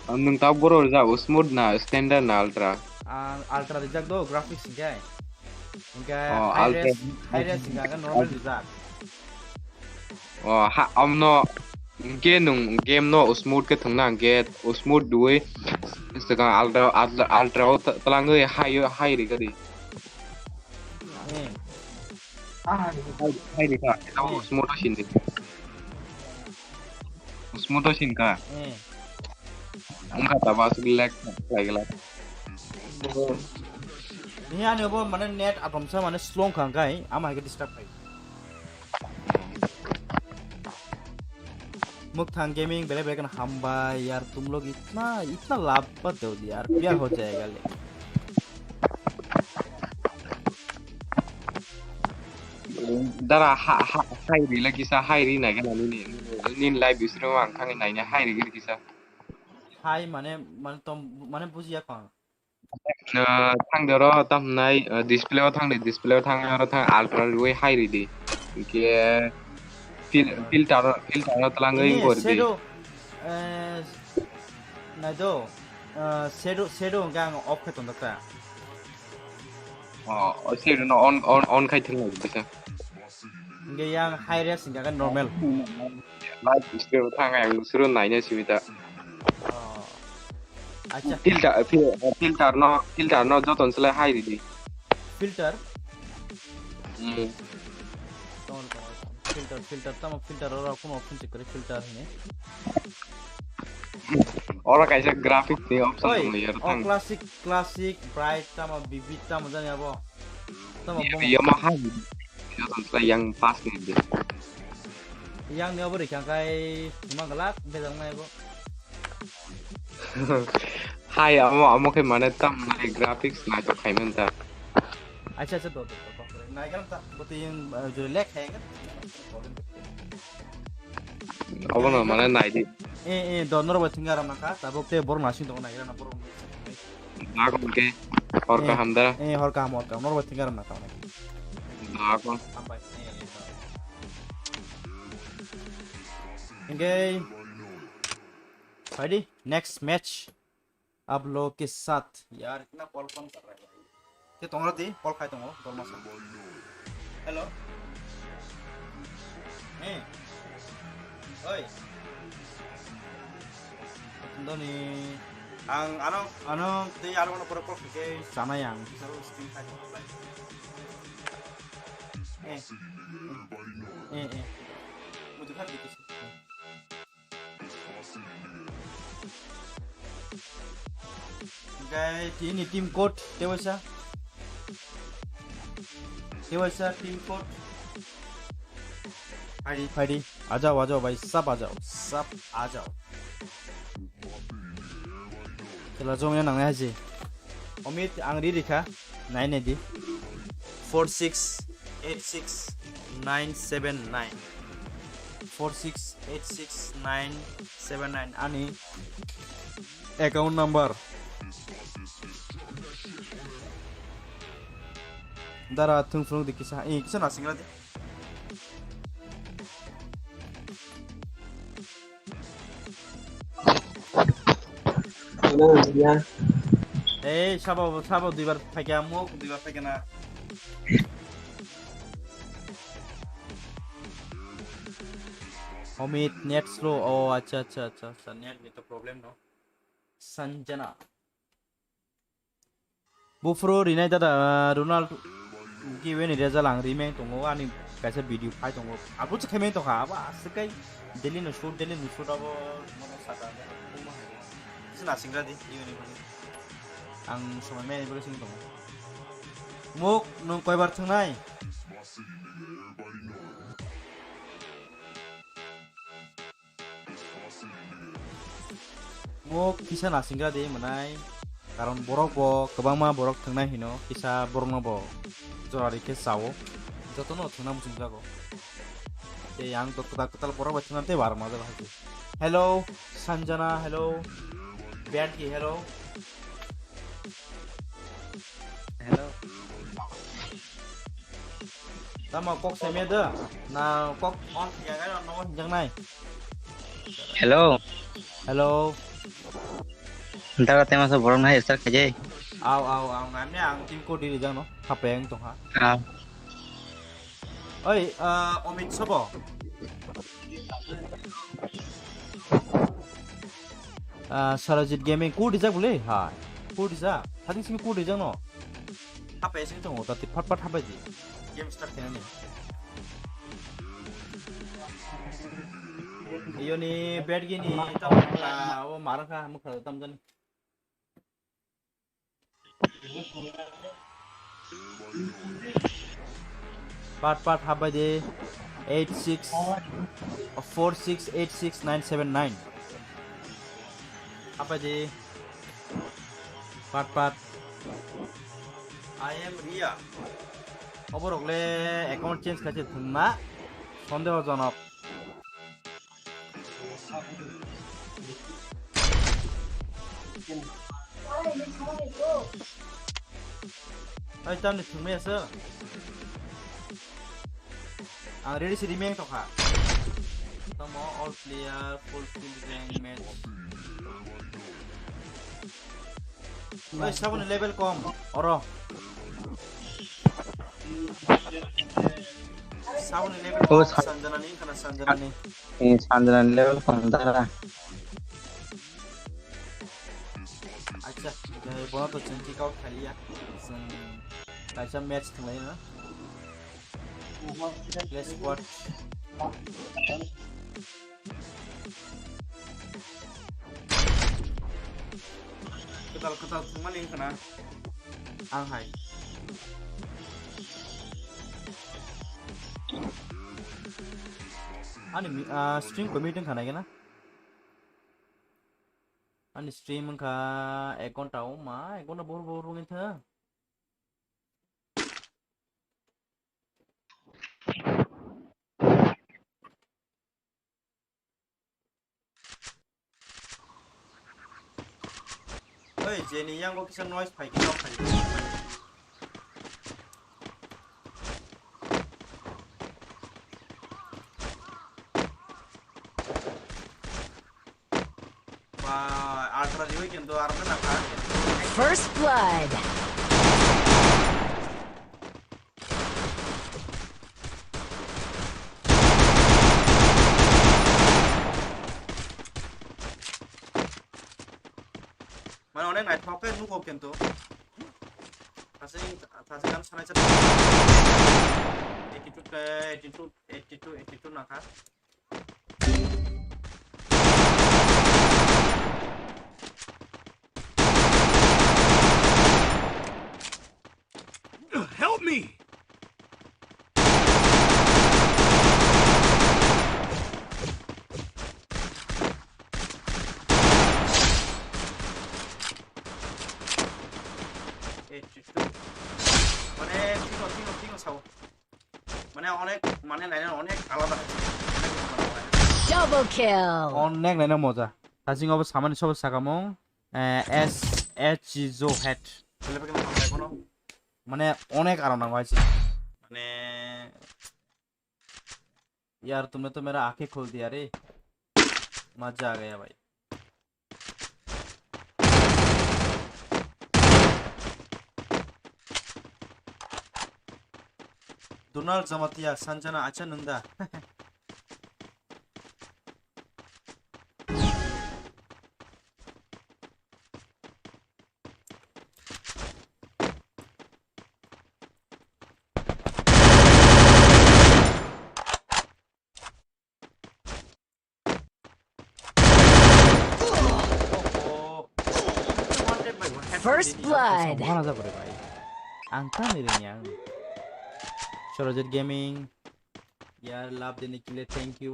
Ang nung tau boro rijak, smooth na, standard na, ultra? Ang ultra rijak do, graphics hingke. Hingke oh, high ultra. Res, high res hingke ang normal rijak. Oh, ha, amno, hingke nung game no smooth ke thwngna hingke, smooth dui, swkang ultra, ultra, ultra o ta-, talangwi high, high rijak di. Hmm. Hai, hai ni ka, ito mo smooth o sindi. Smooth o sin ka. Hmm. Ang kata ba asuk lag, lag, lag. Ni ani bo mane net atom sa mane slow khang kai, ama ke disturb kai. Mukthang Gaming, belai belai kheno hambai, yaar, tum log itna, itna love mat do yaar, pyar ho jayega le. Dara, ha, ha, hai ri lagi sa, hai ri na gana nini, nini live bisro ang thangwi naina, hai ri lagi sa. Hai mane, mane tom, mane bujiya kong. Ah, thang de oro, tam hwnai, ah, display o thang de, display o thang, oro thang, ultra riwi hai ridi. Hingke fil-, filter, filter o twlangwi ini gor di. Shadow, eh, nai do, eh, shadow, shadow hingke ang off khe tongdok ta. Oh, oh, shadow no on, on, on khai thang nai bisa. Hingke yang high res hingke normal. Live display o thang, ang suru naina sibita. Oh. Acha. Filter, fil-, filter no, filter no joton selai hai ridi. Filter? Hmm. Tong, tong, tong. Filter, filter, tamo filter oro kuno option check kore filter hine. Oro kaisa graphics ni option. Oi, tong ya, oh, thang. Classic, classic, bright, tamo vivid, tamo jani abo. Tamo bo. Yama hai. Joton selai yang pas ni di. Yang ni abo rikang kai, hima galak, bedang nai bo. Hai, amo, amo khe mane tam nai graphics nai to khai men ta. Acha, acha, do, do, do, do. Nai galam ta, bo te yang, eh, jure lek hai kan. Abo no mane nai di. Eh, eh, do, nor bo thinga ram nang kha, tabuk te bor nasing dong nai galam bor. Nagom ke, hor kaham da. Eh, hor kaham, hor kaham. Nor bo thinga ram nang kha nai. Nagom. Hambai. Eh, eh, do. Hingke, phaidi, next match. आप लोग के साथ। यार, इतना कॉल कौन कर रहा है भाई? Ke tongra di, call khai tongo, dorma sa. Hello. Eh. Oi. Doni. Ang, ano, ano, tei aro ano pura call khai ke sana yang. Bisa lu screen khai tongo. Eh. Eh, eh. Guys, ini team code, tewaisa. Tewaisa team code. Phaidi, phaidi. Ajao, ajao, bhai, sab ajao, sab ajao. Chwla jongya nangnai haji. Omit, ang ri rikha, nai nai di. Four six eight six nine seven nine. Four six eight six nine seven nine ani account number. Dara thung phunuk di kisa, eh, kisa nasingra di. Ei, sabo, sabo duibar phaikya, muk duibar phaikya na. Omit, net slow. Oh, acha, acha, acha, acha, net ni to problem no. Sanjana. Buphuru rinai dada, ah, Ronaldo given ni result ang rimeng tongo, ani kaisa video phai tongo. Abo se khaimeng tongkha, abo aswk kai daily no shoot, daily no shoot abo mono saka. Sina singra di, given ni bani. Ang somai mai ni bagwi sing tongo. Muk, nwng koibar thangnai? Mo kisa nasingra de mwnai, karon borok bo kwbangma borok thwngnai hino, kisa borokno bo jora rikhe chao, jotono thwngna muchungjago. Tei ang to kwtal kwtal borok bai thwngna tei bar majago hai se. Hello, Sanjana, hello. Bianchi, hello. Hello. Tamo kok semia da? Na kok on ya kan no hinjang nai. Hello. Hello. Daga tema sa borok nai start khaje. Au, au, au, nami ang team ko diri jang no. Hapeng tong ha. Ah. Oi, ah, Omit Sobo. Ah, Sarajit Gaming, ku dijak bole? Hai. Ku dijak? Thani simi ku dijak no? Hapai sing tongo, tati phat phat hapai di. Game start kena ni. Iyo ni bad gini, tam, ah, o marang kha, mukha tam jani. Pat pat hapai de eight six four six eight six nine seven nine. Hapai de pat pat. I am Ria. Oborok le account change khaise thwngma sondehojonok. Oi, tamni thwngmaya se. Ang ready se rimeng tokha. Tamo all player full field rank match. Oi, saboni level kom. Oro. Saboni level kom. Sanjana ni, kana Sanjana ni. Eh, Sanjana ni level kom dara. Acha, bono to chwng kick out khaliya. Chwng kaisa match thwnglaina. Let's squad. Kwtal kwtal thwngmani wngkha na ang hai. Ani mi-, ah, stream community wngkha nai gana? Ani stream wngkha ek ghonta o ma, ek ghonta bohor bohor wngwi thang. Oi, jeni yango kisa noise phai khe, phai. Ba, ultra riwi kintu arme na kha. First blood. Mane onek naithok khe nugo kintu. Thasing, thasing kan sanai sanai. Eighty-two, eighty-two, eighty-two, eighty-two nakha. Help me! Mane, tino, tino, tino sao. Mane, onek, mane, naina onek alada. Double kill. Onek naina moja. Taching obo samani sobo sakamung, eh, S H Zo head. Mane, onek aram nango aisi. Mane, यार, तुमने तो मेरा आंखें खोल दिया रे। मजा आ गया भाई। Donald Jamatia, Sanjana, acha nungda. First blood. Mana aja pore bhai. Ang ta ni rengya ang. Sorojit Gaming. Yar love deni kile, thank you.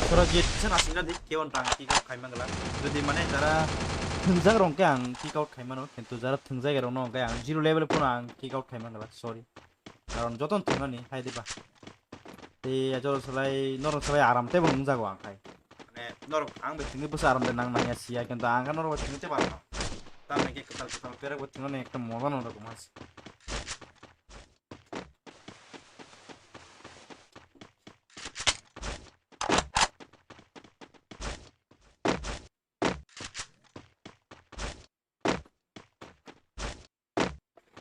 Sorojit, kisa nasing di, kebo tang kick out khai mangla. Jodi mane jara thwngjak rok khe ang kick out khai mano, kintu jara thwngjak rok no khe ang zero level phano ang kick out khai mangla, sorry. Karon joto thwngnani hai diba. Tei ajol salai, norok salai aram tebo nungjago ang khai. Mane norok ang bai thwngwi bwsa aram de nang nangya siya, kintu ang khe norok bai thwngwi tebo aram. Tamni khe kwtal kwtal perek bai thwngnani ekta moja no rok mas.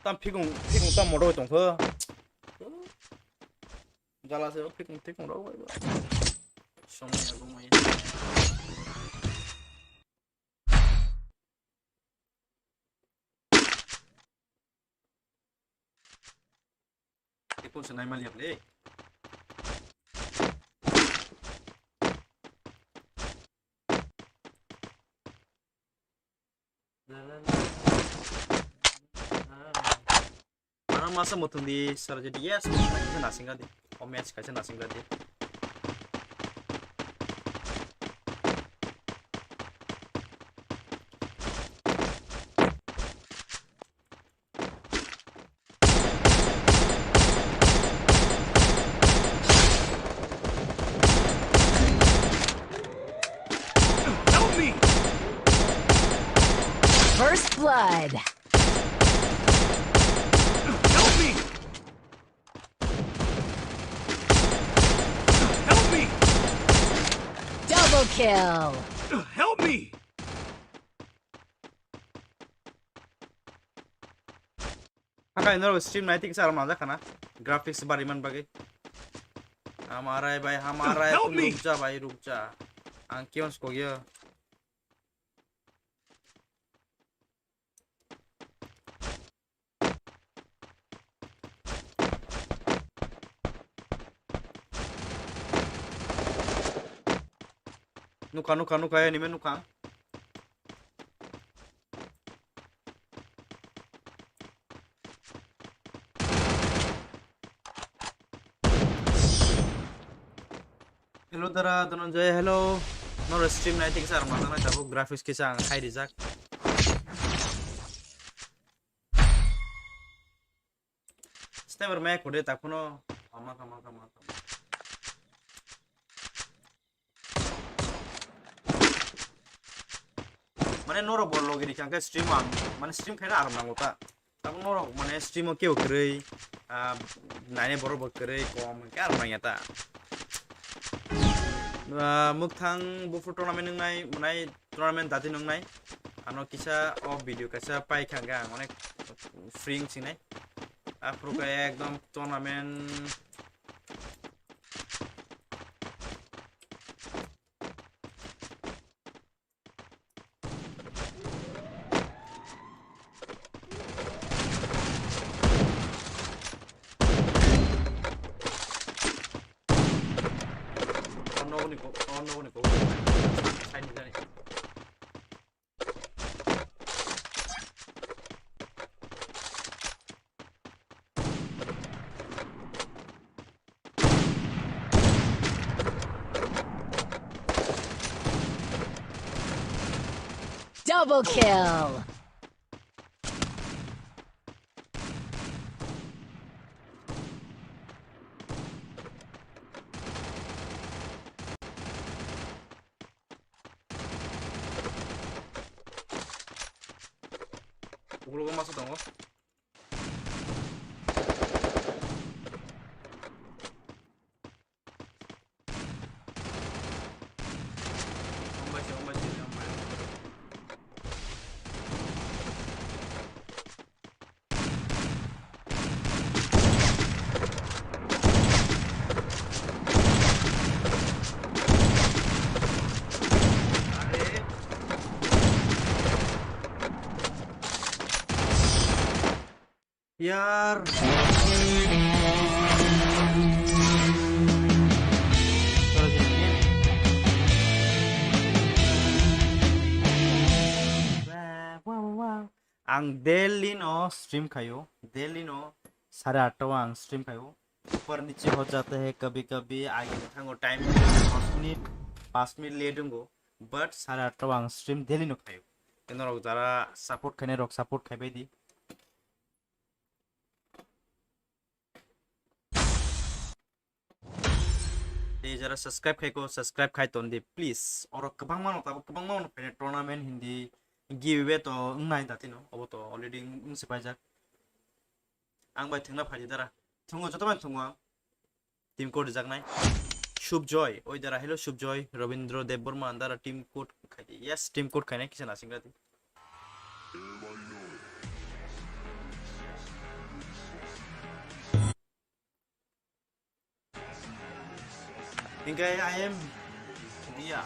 Tam phikung, phikung tam modo tongkho. Jala se phikung, phikung rok bai ba. Somoi ago mai. Ekon se nai maliya le. Ano masa mutung di sarjadi, yes, kaisa nasing di. O match kaisa nasing di. Help me! First blood. Help me! Help me! Double kill. Help me! Hakai norok stream nai thik sa rok manjak khana. Graphics bari man bagwi. Hamarai bai, hamarai. Help me! Rukja bai, rukja. Ang kion skogyo. Nukha, nukha, nukha, enemy nukha. Hello dara Dhananjay, hello. Noro stream nai thik sa rok manjaknai tabuk graphics kisa ang hai rijak. Sniper mai kode takuno. Ama kama kama kama. Mane norok bo logi rikha khe stream ang, mane stream khaina aram nango ta. Tabuk norok mane stream o kebo kwrwi, ah, naine borok bo kwrwi kom hwnkhe aram nangya ta. Ah, mwkhang buphuru tournament wngnai, mwnai tournament dati wngnai. Ano kisa o video kaisa paikha hwnkhe ang onek free wngsinai. Aphuru khe ekdom tournament. Ni ko, oh, no, ni ko. Sai ni jani. Double kill. Ulo masa tongo. Yaar. Ang daily no stream khayo, daily no sare atta o ang stream khayo. Upar niche ho jata hai, kabhi kabhi aage thango time dos minute, panch minute late wngo, but sare atta o ang stream daily no khayo. Norok jara support khainai rok support khaibai di. Tei jara subscribe khai ko, subscribe khai ton di, please. Oro kwbangma no tabuk, kwbangma no phainai tournament hindi, giveaway to wngnai datino, obo to already wng, wng se paijak. Ang bai thwngna phaidi dara. Thwngo, joto bai thwngo ang. Team code rijaknai. Shubjoy, oi dara, hello Shubjoy, Robindro Debbarma, dara team code khai di. Yes, team code khainai kisa nasingra di. Hingke I am Dia.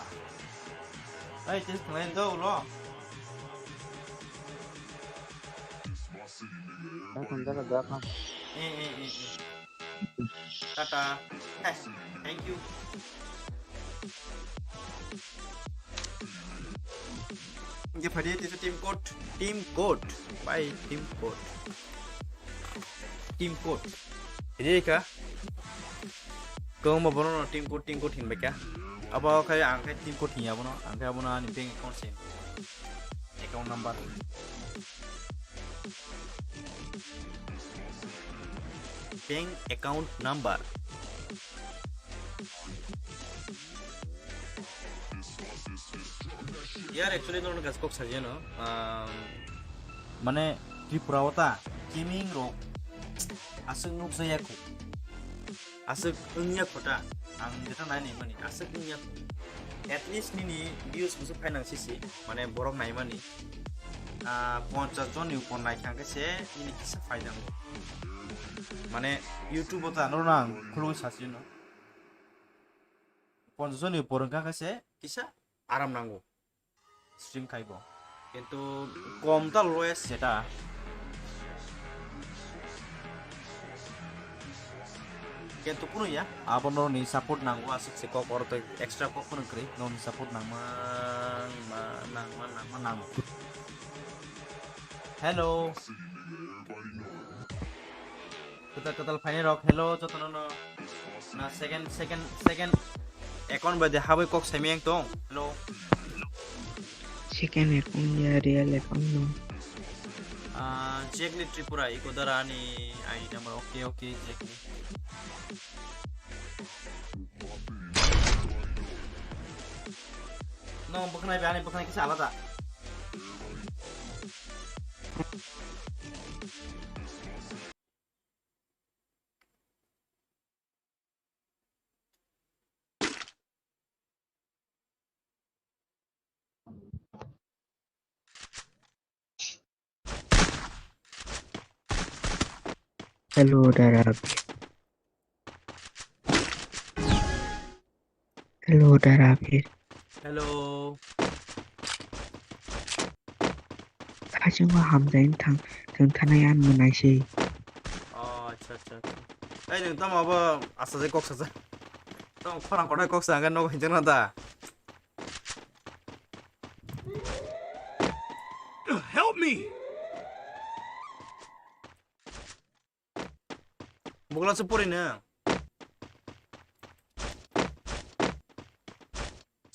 Hey, test khlai do ulo. Dah kan, dah, dah, dah. Eh, eh, eh, eh. Tata. Eh, thank you. Hingke phadi tisa team code, team code, bai team code, team code. Ini ka, kau mau bono team code, team code hin beka. Apa kai ang kai team code hin abono, ang kai abono ani bank account se, account number, bank account number. Yar actually nono gas kok sajeno, um, mane Tripura o ta gaming rok aswk nukjaya kho, aswk wngya kho ta, ang jeta nai nai mani aswk wngya kho, at least nini views bwswk phainang sisi, mane borok nai mani, ah, ponchas jon ni upor nai kha khe se nini kisa phaida wngo, mane YouTube o ta norok ang khulugwi sasino. Ponchas joni upor wngkha khe se kisa aram nango stream khaibo. Kintu kom ta lowest jeta. Kintu kunu ya, abo norni support nango aswk se kok oro tei extra kok phano kwrwi norni support nangma, ma, nangma, nangma, nango. Hello. Kwtal kwtal phainai rok, hello, jotono no. Na second, second, second account bai de habwi kok saimeng tong. Hello. Second account ya, real account no. Ah, Jack ni Tripura, iko dara ani I D number, okay, okay, Jack ni. No, bwkhnai bai, ani bwkhnai kisa alada. Hello, Dara. Hello, Dara Abhir. Hello. Hachung wa hamjain thang, thang thanai an mwnai se. Oh, acha, acha, acha. Ai, nung tamo abo asa je kok saja. Tong khorang kothai kok sa hwnkhe nogo hinjakna da. Help me! Bugla se pori na.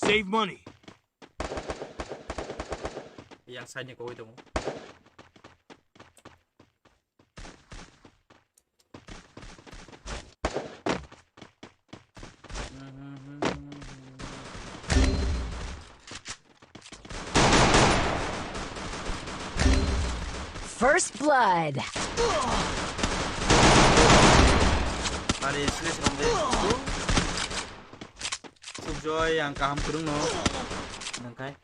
Save money. Yang side ni koi tongo. First blood. Ari, sini sini deh. Sukjoy yang kaham kurung no. Nangkai.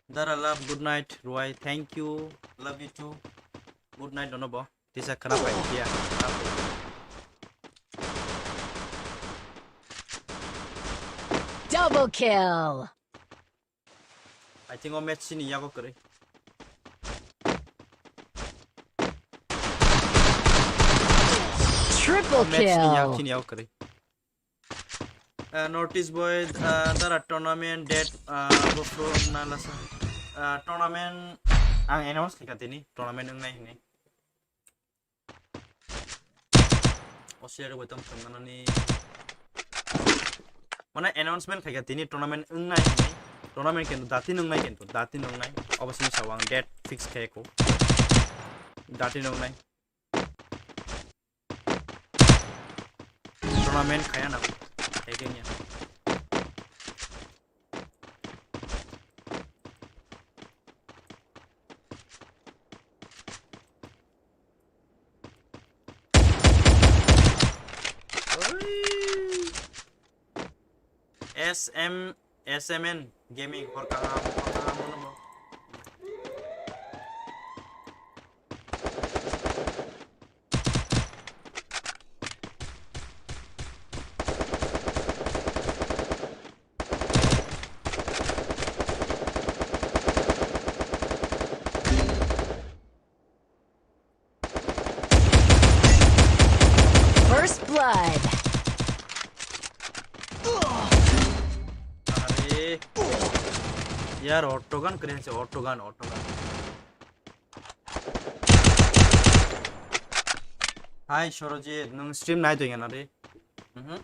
Dara love, good night. Ruai, thank you. Love you too. Good night, dono bo. Tisa khana pai dia. Double kill. I think o match ni yago kwrwi. Triple kill. O match ni yak chini yago kwrwi. Uh, notice boy, uh, dara tournament date, uh, bufro na lasa. Uh, tournament ang announce khaika tini, tournament wngnai hini. Australia rok bai tong thangna nani. Mane announcement khaika tini tournament wngnai hini. Tournament kintu dati nungnai kintu, dati nungnai. Obo sini sawang date fix khaiko. Dati nungnai. Tournament khaya na. Khaike niya. S M, S M N Gaming, hor kaham, hor kaham, hor kaham. First blood. Are. Yar, autogun kre se, autogun, autogun. Hi, Sorojit, nwng stream nai tongya na re? Mhm.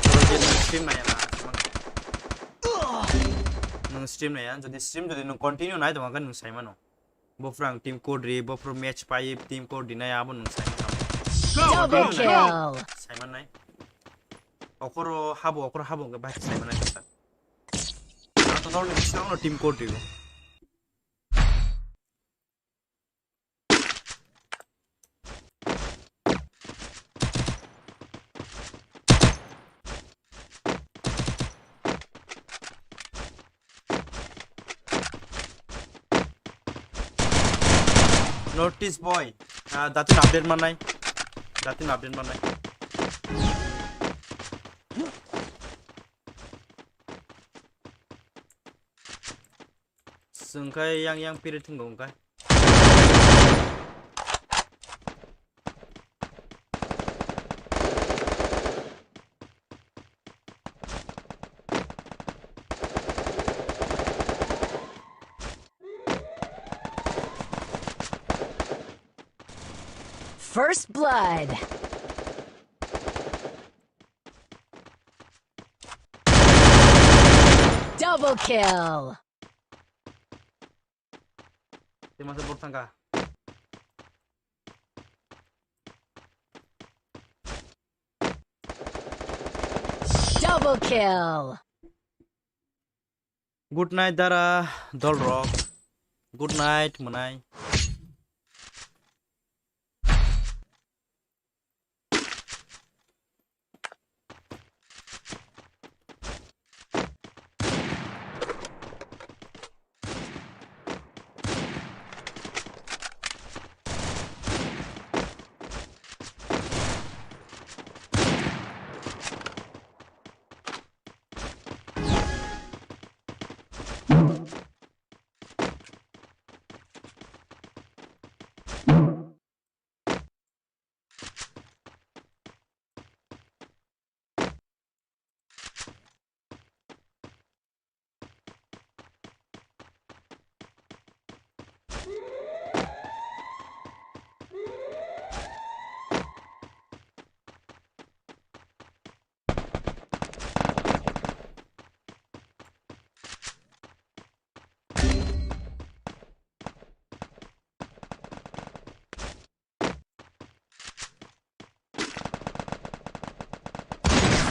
Sorojit, nwng stream nai na? Nwng stream nai ya, jodi stream jodi nwng continue nai tongkha, nwng sai mano. Bofrang team code ri, bofrang match pai team code ri nai abo nwng sai mano. Double kill. Sai man nai. Okoro habo, okoro habo, nge bai sai man nai. Ato dol ni bising no team code ri. Notice boy, ah, datin update manai, datin update manai. Sengkai yang yang piri tenggo engkai. First blood. Double kill. Tei masa bor thangkha. Double kill. Good night, dara, dolrok. Good night, mwnai.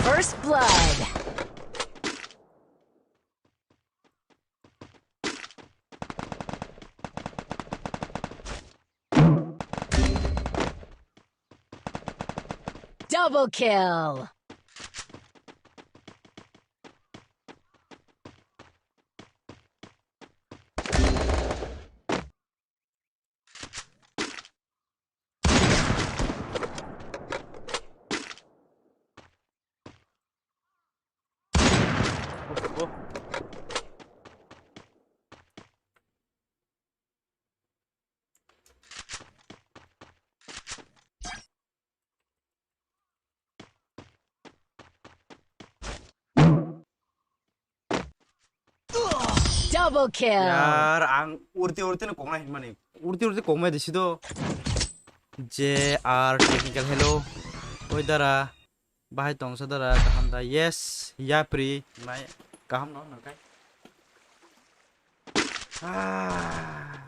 First blood. Double kill. Double kill. Yar, ang urti urti no koknai hinmani. Urti urti kokmai disi do. J R Technical, hello. Oi dara. Bahai tongsa dara, kaham da? Yes, yapri. Mai kaham no nangkai. Ah.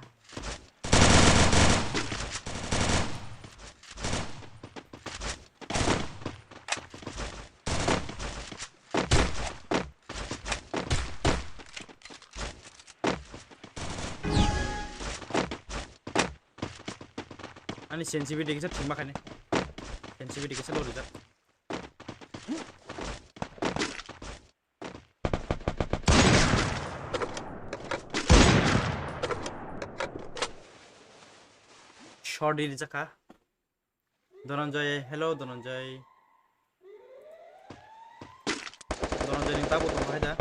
Ani sensitivity kisa thima khani. Sensitivity kisa lori jak. Short deal jaka. Dhananjay, hello Dhananjay. Dhananjay, nwng tabuk tong hai da?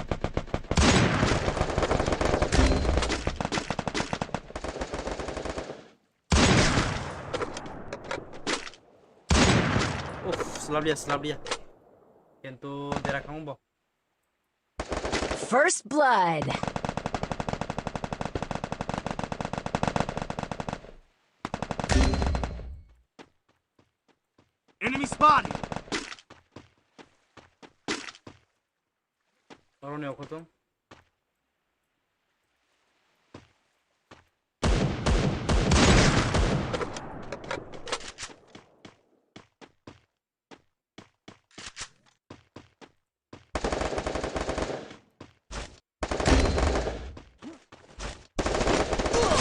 Uff, slabdia, slabdia. Kintu dera kang bo. First blood. Enemy spotted. Oro ni okho tong.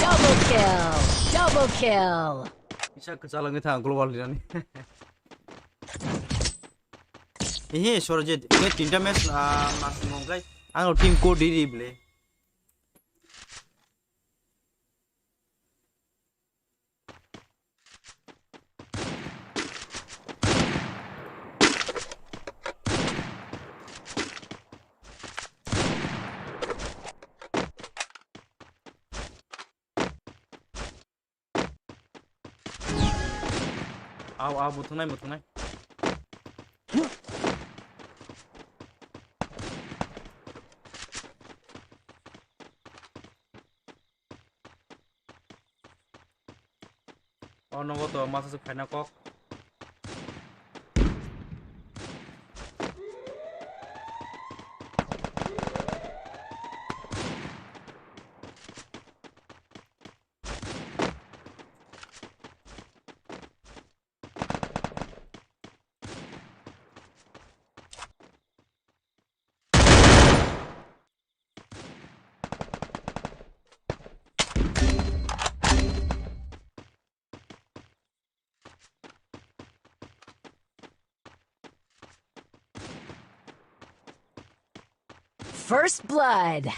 Double kill! Double kill! Isa kwchal wngwi thang global leader ni. Ehe, Sorjit, ini tinta match, ah, mas mongkai. Ang team code diri ble. Au, au, muthungnai, muthungnai. O nogo to masa se phaina kok. First blood.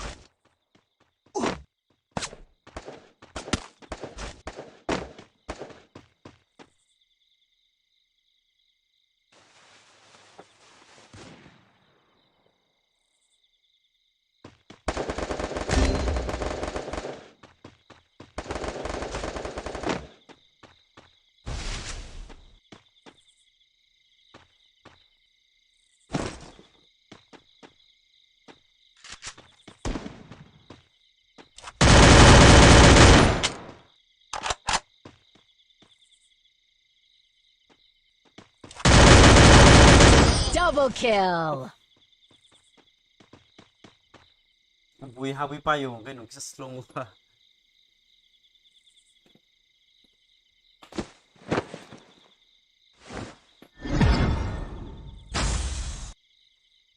Double kill. Bui habwi payo, hwnkhe nwng kisa slongo.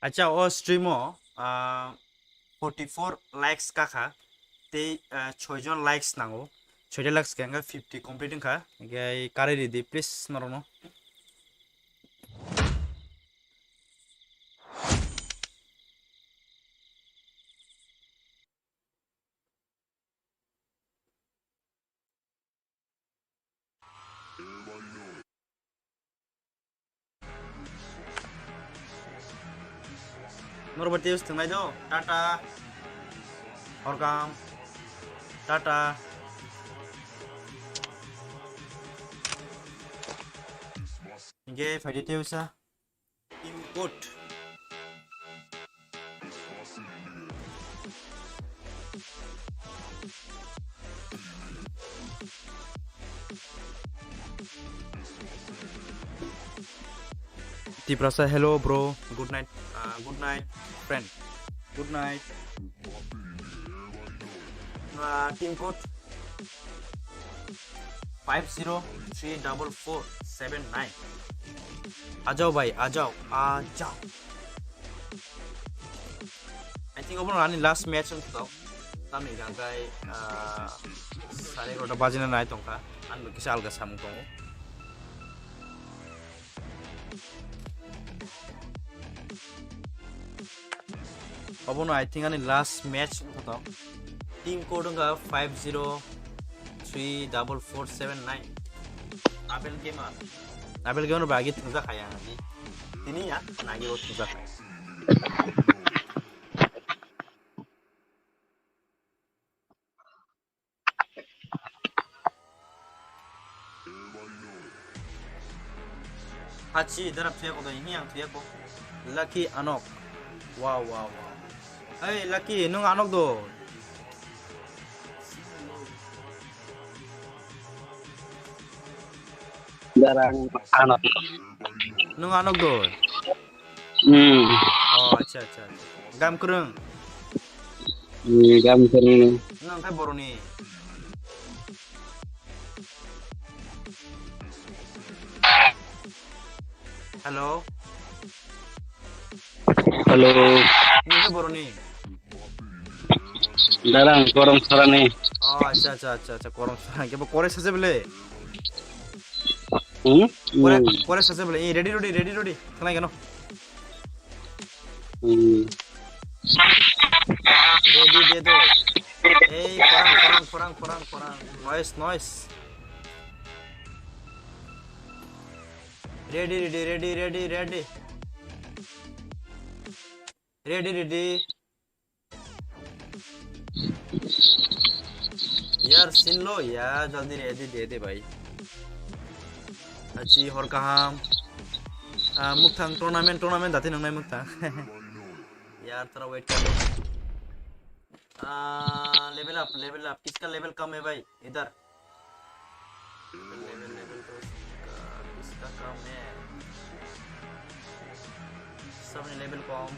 Acha, o stream o, ah, forty four likes kakha, tei, ah, soi jon likes nango, soita likes khe hwnkhe fifty complete wngkha, hwnkhe karwi ridi please norokno. Norok bai tei swtwng nai do. Tata. Horkam. Tata. Hingke phaidi tei wngsa. Team code. Tiprasa, hello bro, good night, uh, good night friend, good night. Uh, team code five zero three double four seven nine. Ajao bhai, ajao, ajao. I think obo ani last match wng tong. Tamni hwnkhe, ah, sare egarota bajina nai tongkha. Ani bo kisa alga samung tongo. Obono I think ani last match wngkha to. Team code wngkha five zero three double four seven nine. Abel Gamer. Abel Gamer ba agi thwngjak hai ang agi. Tini ya, nagi o thwngjak hai. Hachi, darap thuya ko dai, ini yang thuya ko. Lucky Anok. Wow, wow, wow. Hey, Lucky, nung Anok do. Darang Anok. Nung Anok do. Hmm. Oh, acha, acha, acha. Gam kurung. Hmm, gam kurung. Nung kai boroni. Hello. Hello. Nung kai boroni. Darang, Koromsarani. Oh, acha, acha, acha, acha, Koromsarani. Kebo kore saje bele. Hmm? Kore, hmm. Kore saje bele. Eh, ready, ready, ready, ready. Thanglai keno. Hmm. Ready, ready. Eh, korang, korang, korang, korang, korang. Noise, noise. Ready, ready, ready, ready, ready. Ready, ready. Yar, sin lo ya, jaldi ready de de bhai. Achi hor kaham. Ah, Mukthang tournament, tournament dati nang nai Mukthang. Yar, thora wait kar lo. Ah, level up, level up. Kiska level kam hai bhai? Idhar. Level, level to iska, iska kam hai. Sabni level kom.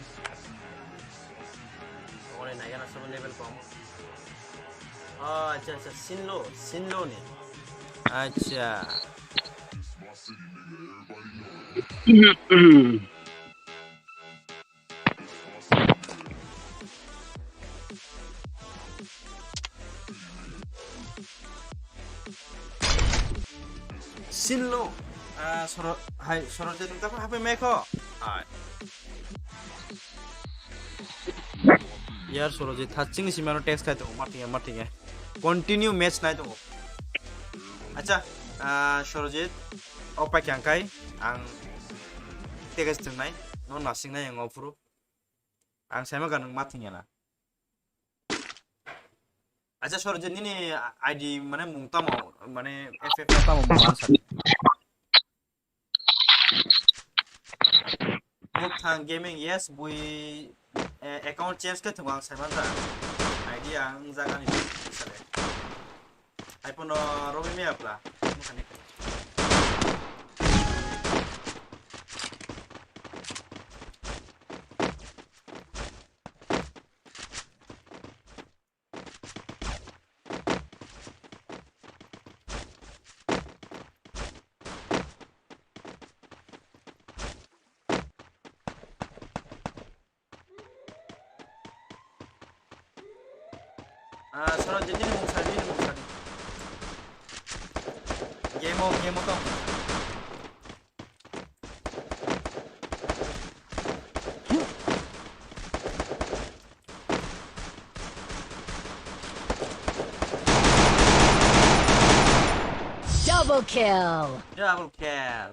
Ore naigana sabni level kom. Oh, acha, acha, sinlo, sinlo ni. Acha. Sinlo, ah, soro, hai, soro je nung tamo hape mekho. Hai. Yar soro je thaching si mano text khai to, matinge, matinge. Continue match nai to. Acha, ah, Sorojit, opai khe ang kai, ang tegas twngnai, no nasing nai ang ophuru. Ang saima ka nwng ma thwngya na. Acha, Sorojit, nini I D mane mung tamo, mane F F no tamo mung ang sa. Mukthang Gaming, yes, bui, eh, account change khe thwng ang saiman da. I D ang jaga ni sale. Ai pono robi me apla. Mukha ni khe. Ah, soro je nini mung sari, nini mung sari. Game o, game o tong. Double kill. Double kill.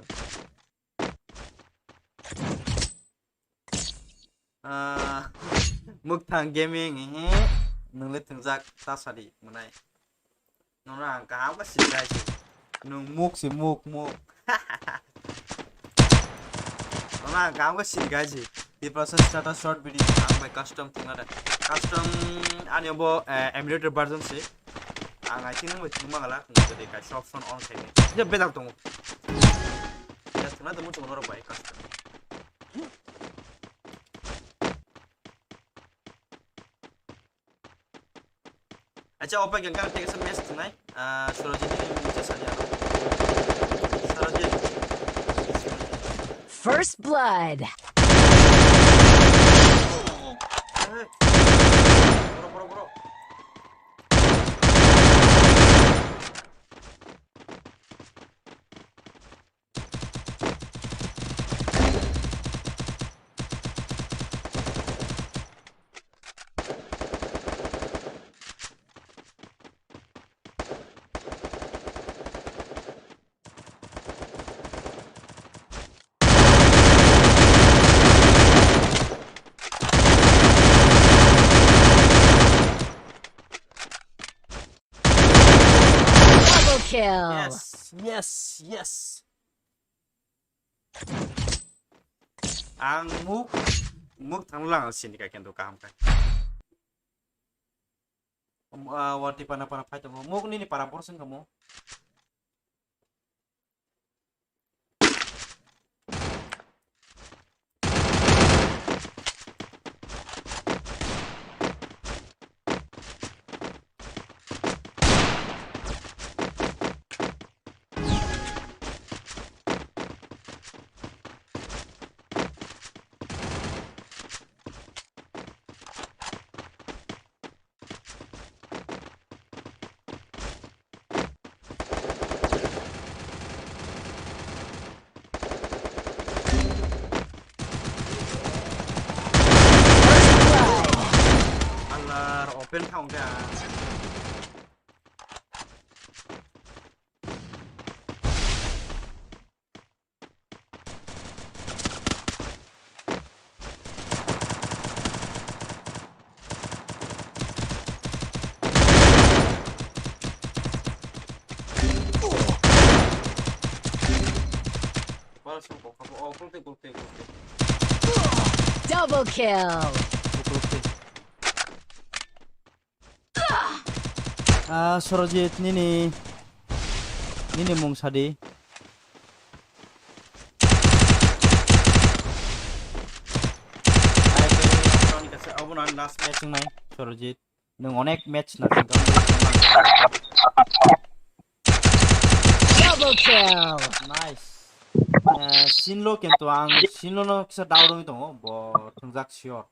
Ah, Mukthang Gaming, ehe, nungli thwngjak ta sadi mwnai. Nono ang kaham khe sini guys. Nung muk si muk, muk. Nono ang kaham khe sini guys. Tiprasa starter short video ang bai custom thwngna da. Custom ani bo, eh, emulator version si. Ang I think bai thwngma gala, nung jadi kaisa option on khaini. Bedal tongo. Ya thwngna da muchung norok bai custom. Acha, opa gangkar teka sa match tonight. Ah, Surajit ni mucha sanya. Surajit. First blood. Eh. Bro, bro, bro. Double kill. Yes, yes, yes. Ang muk, muk thang lang sini ka kendo kaham ka. Um, ah, wati pana pana fight mo. Muk nini para porsen kamu. Alar open thaung khe ang. Double kill. Ah, Surajit, nini, nini mung sadi. Ai, khe, ani kaisa, abo na last match wngnai, Surajit. Nwng onek match na singkang. Double kill. Nice. Eh, Sinlo kento ang Sinlo no kisa down wngwi tongo, bo thwngjak sure.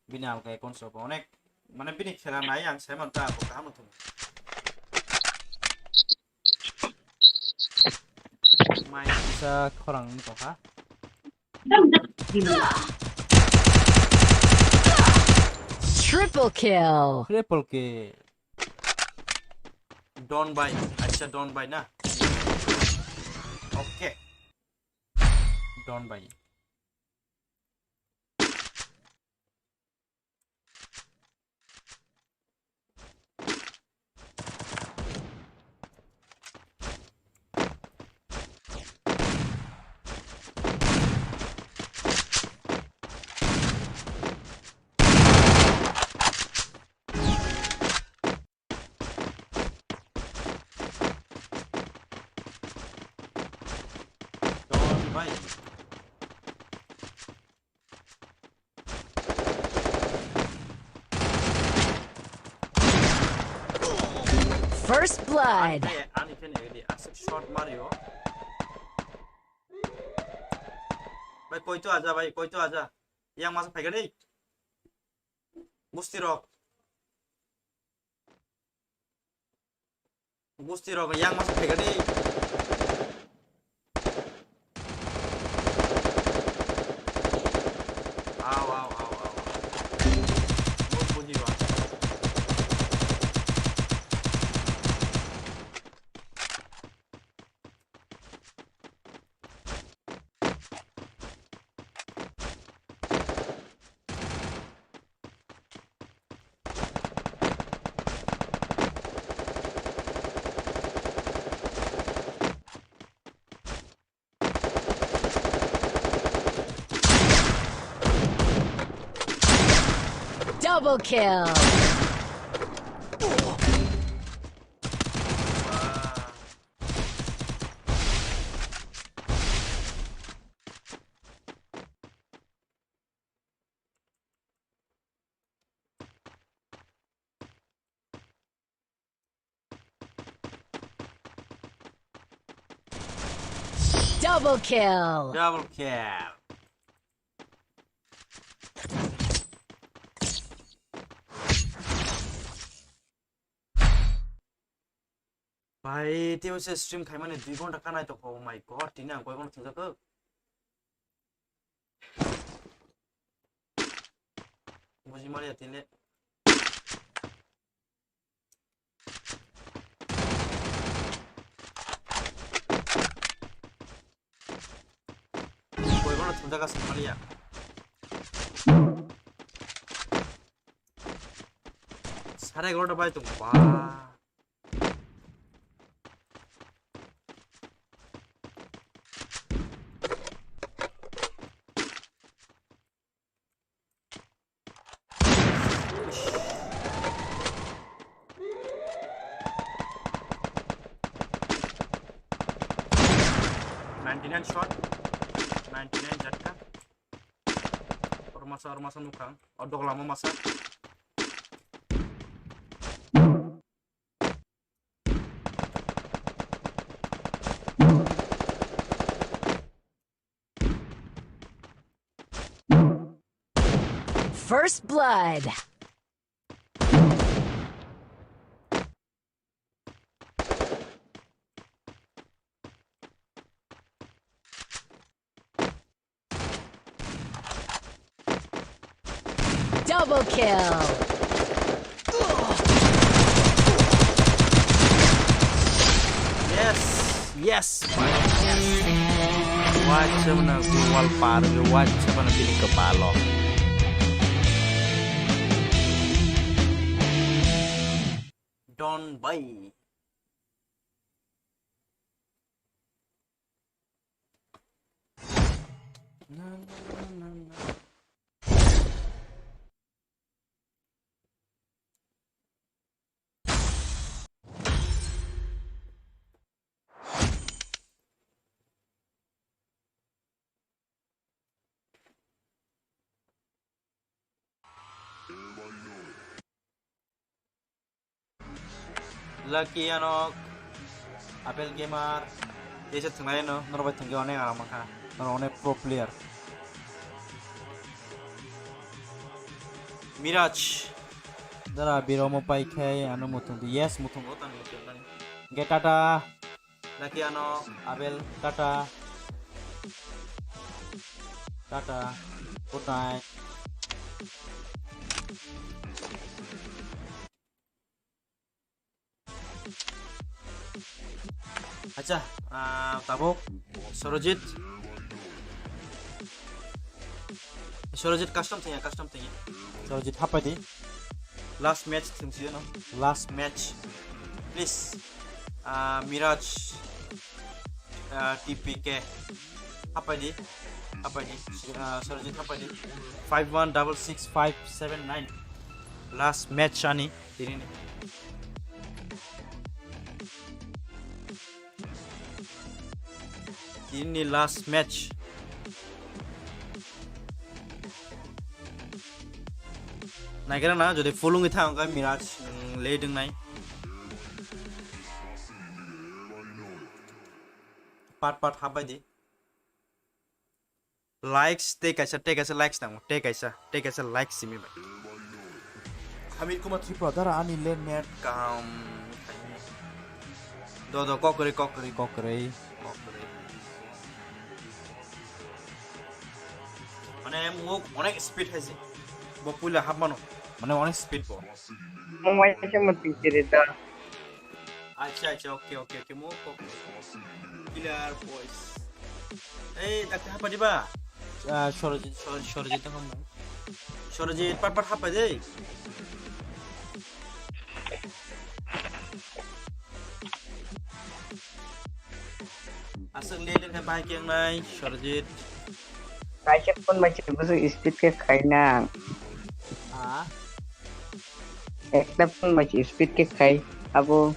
Bini alka account sobo onek, mane bini khela nai ang sai manta bo kaham thung. Mai kisa khorang wngwi tongkha. Triple kill. Triple kill. Don bai, acha don bai na. Okay. Don bai. Don bai. First blood. Ani, ani khe ni di aswk shot mario. Bai, koi to aja, bai, koi to aja. Yang masa phai gani. Musti rok. Gusti rok yang masa phaikha di. Au, au, au, au. Buji ba. Double kill. Double kill. Double kill. Bhai, tei se stream khaimani dui ghonta kanai tongkha, oh my god, tini ang koi ghonta thwngjakha. Buji maliya tini. Koi ghonta thwngjakha se maliya. Sare egarota bai tong ba. Ninety nine shot, ninety nine jatka. Oro masa, oro masa nukha. O dogla mo masa. First blood. Double kill. Yes, yes, yes. Wacha mana global par, wacha mana bini kepalo. Don bai. Lucky Anok, Apple Gamer, jesa thwnglai no, norok bai thwngwi onek aram kha, norok onek pro player. Miraj, dara biromo pai khai ano muthung di, yes muthung o tang muthung nani. Ge tata, Lucky Anok, Abel, tata. Tata, good night. Acha, ah, tabuk Sorojit. Sorojit custom thengya, custom thengya. Sorojit hapai di. Last match thengsi no. Last match. Please. Ah, Miraj, ah, T P K. Hapai di. Hapai di. Ah, Sorojit hapai di. Five one double six five seven nine. Last match ani. Tini ni. Tini ni last match. Naikhe na, jodi full wngwi thang, wngkha Miraj, mm, late wngnai. Part part habai di. Likes, tei kaisa, tei kaisa likes nango, tei kaisa, tei kaisa likes simi bai. Hamid Kumar Tripura, dara ani le net kaham. Do, do, kok kwrwi, kok kwrwi, kok kwrwi. Mane muk onek speed hai se. Bo puila hap mano. Mane onek speed bo. Mo mai se mo tin kiri da. Acha, acha, okay, okay, okay, muk kok. Killer boys. Ei, dakte hapa diba? Ah, Sorojit, Sor-, Sorojit tong hamno. Sorojit, pat, pat hapa dei. Aswk le le khe bai keng nai, Sorojit. Kaisa phone bai se busu speed khe khai nang. Ah. Ekta phone bai se speed khe khai abo.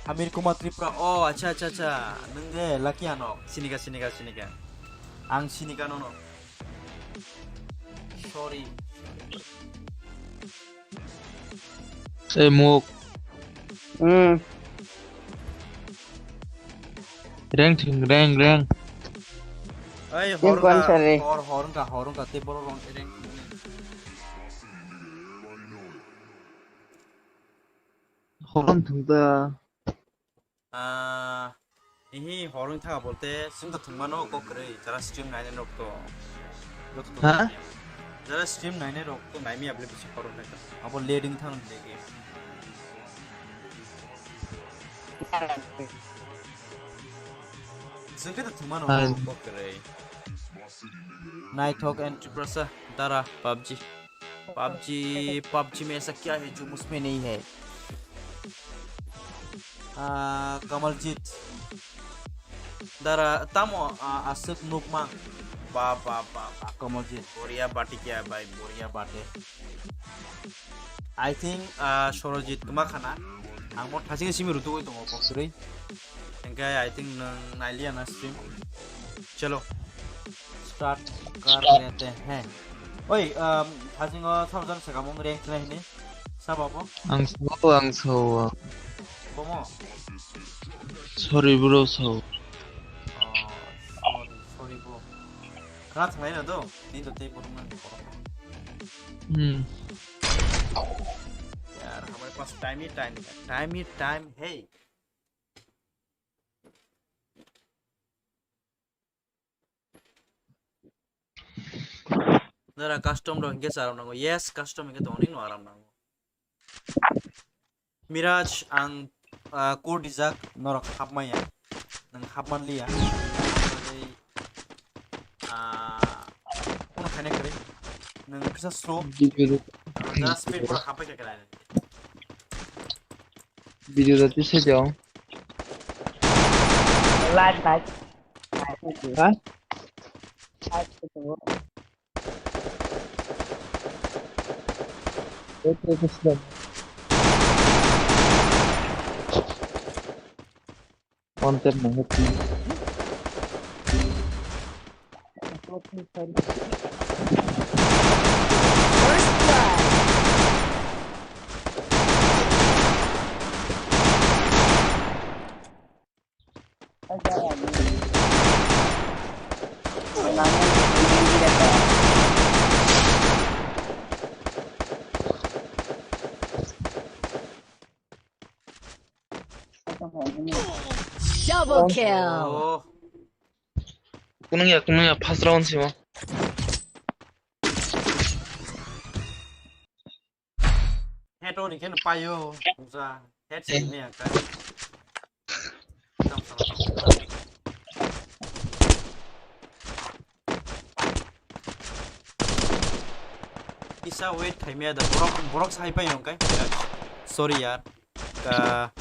Hamir Kumar Tripura. Oh, acha, acha, acha. Nwng de Lucky ano. Sinika, sinika, sinika. Ang sinika nono. Sorry. Ei muk. Hmm. Reng thing, reng, reng. Ei, hor ka, hor, hor ka, hor ka, te boro rong reng. Hor thung ta. Ah, ihi hor wng thanga bolte, swngta thwngmano kok kwrwi, jara stream nainai rok to. Joto to ha? Jara stream nainai rok to naimi able bisi hor wng thangkha. Abo late wng thang de game. Swngkhe to thwngmano kok kwrwi. Naithok and Tiprasa, Dara, PUBG. PUBG, PUBG में ऐसा क्या है जो मुझ में नहीं है? Ah, Kamaljeet. Dara, tamo, ah, aswk nukmang. Ba, ba, ba, ba, Kamaljeet. Boria bati kya bhai, boria bate. I think, ah, Sorojit kwma khana. Ang mo thasing simi rutu oi tongo, boksuri. Engkai, I think nwng nailiya na stream. Chalo. Start kar lete hain. Oi, um, thasing o sabjan sekamung rank khlai hini. Sabo bo? Ang sao, ang sao. Bomo? Sorry bro, sao. Oh, sorry, sorry bro. Kha thanglai na do? Ni do tei borok nang ko. Hmm. Yaar, hamare paas time hi time hai. Time hi time hai. Nara custom rok hinkhe se aram nango. Yes, custom hinkhe tongni no aram nango. Miraj, ang, ah, code rijak, norok hapmaya. Nwng hapman liya. Tei, ah, kono khaina kwrwi. Nwng kisa slow. Video do. Just speed pura hapai khe kwrwi. Video do tisa jong. Live, live. Ha? Live. Wait, wait, wait, wait. One tap nang hit. First blood. Double kill. Oh. Kunung ya, kunung ya, first round sima. Head on again, payo. Usa. Head sih ini ya kan. Isa wait khaimaya da borok, borok sai pai yong kai. Sorry yaar. Ka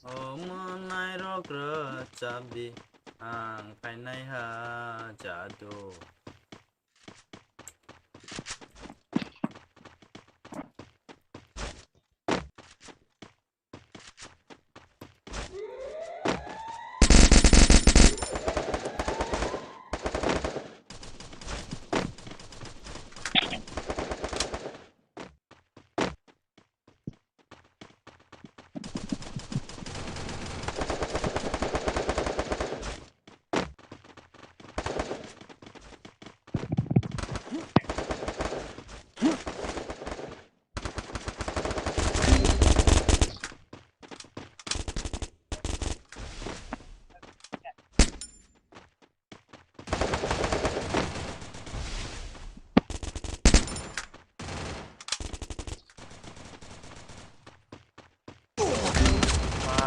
O mwnai rok rwchapdi, ang phainai ha jadu.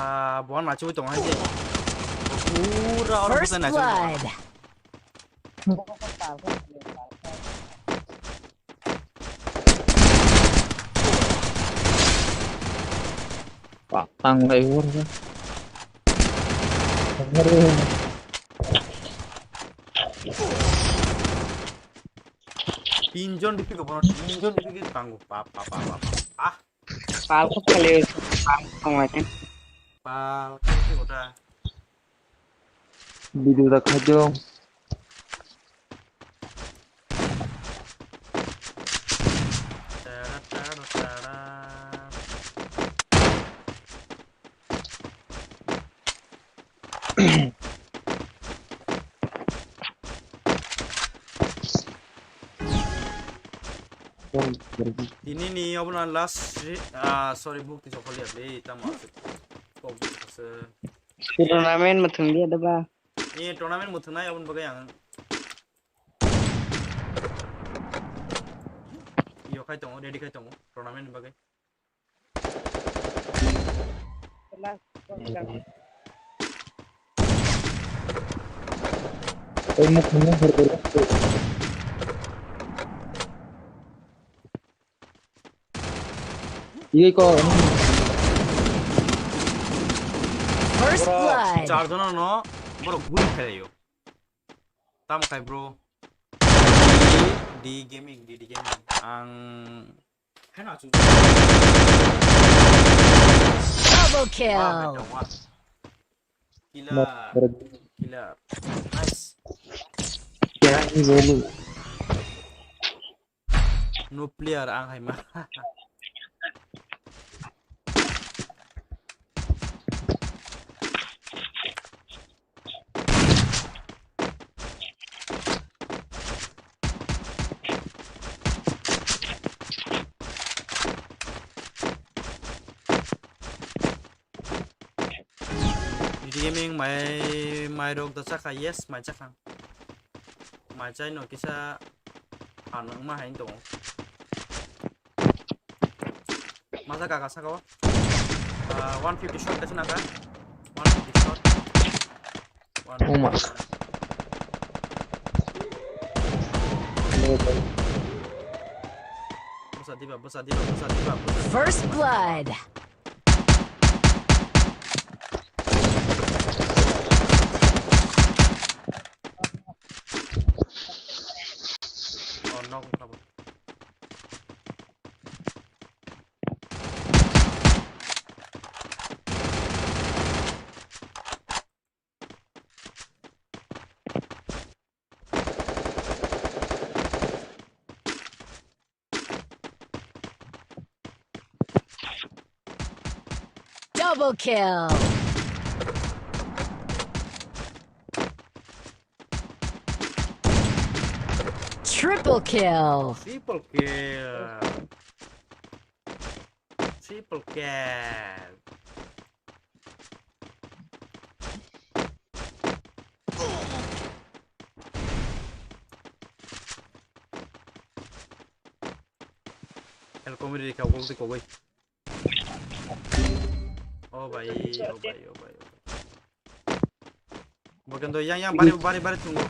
Ah, bo nachiwi tongo hai je. Pura oro First busa nachiwi tongo. Blood. Patang lai ur. Tinjon dipik bono, tinjon dipik tango. Pa, pa, pa, pa, pa. Ah. Pal kok kali, pal kok ngaitin. Pal kok kali udah. Video da khajo. Tara, tara, tara. Tini ni obo na last re-, ah, sorry, buk twi chokol ya, ble, tamo aswk. Kok buk aswk. Tournament mwthwng liya da ba? Eh, tournament mwthwng nai, aboni bagwi ang yo khai tongo, ready khai tongo, tournament ni bagwi. Tei mukhumu hor hor. Iye ko. First blood. Char jona no, borok guri khayo. Tam khai bro. D D Gaming, D D Gaming. Ang Double kill. Killer. Killer. Nice. No player ang hai ma. Video gaming mai, mai rok da chakha, yes, mai chakha. Mai chai no kisa phan wngma hai tongo. Masa kaka saka o. Ah, one fifty shot kasi naka. One fifty shot. One fifty shot. Oh my. Busa diba, busa diba, busa diba, busa diba. First blood. Oh, no, no. Double kill. Triple kill. Triple kill. Triple kill. El comedy ka gol de kogoi. Oh bhai, oh bhai, oh bhai, oh bhai. Bo kendo yang, yang, bari, bari, bari, tunggu.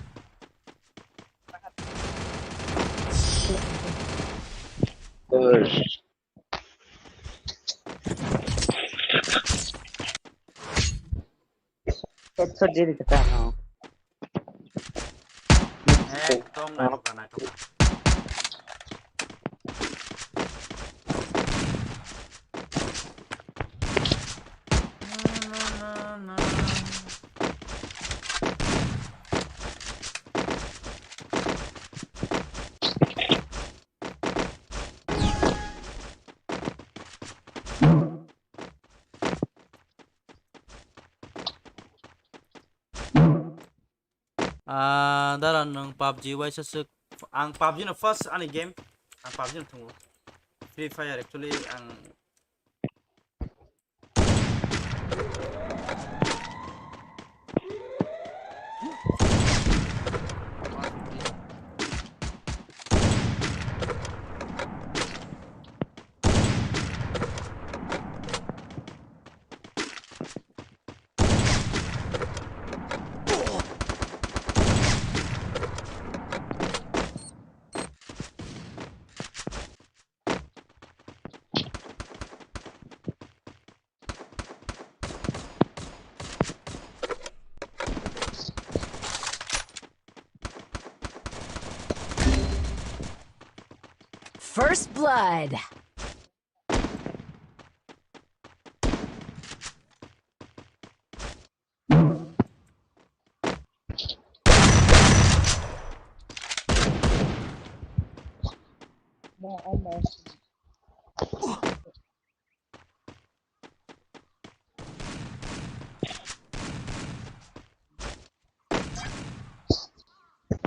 Headshot diri kita no. Ekdom naithok, naithok. Ah, dara nwng PUBG waisa swk. Ang PUBG no first ani game. Ang PUBG no thungo. Free Fire actually ang First blood.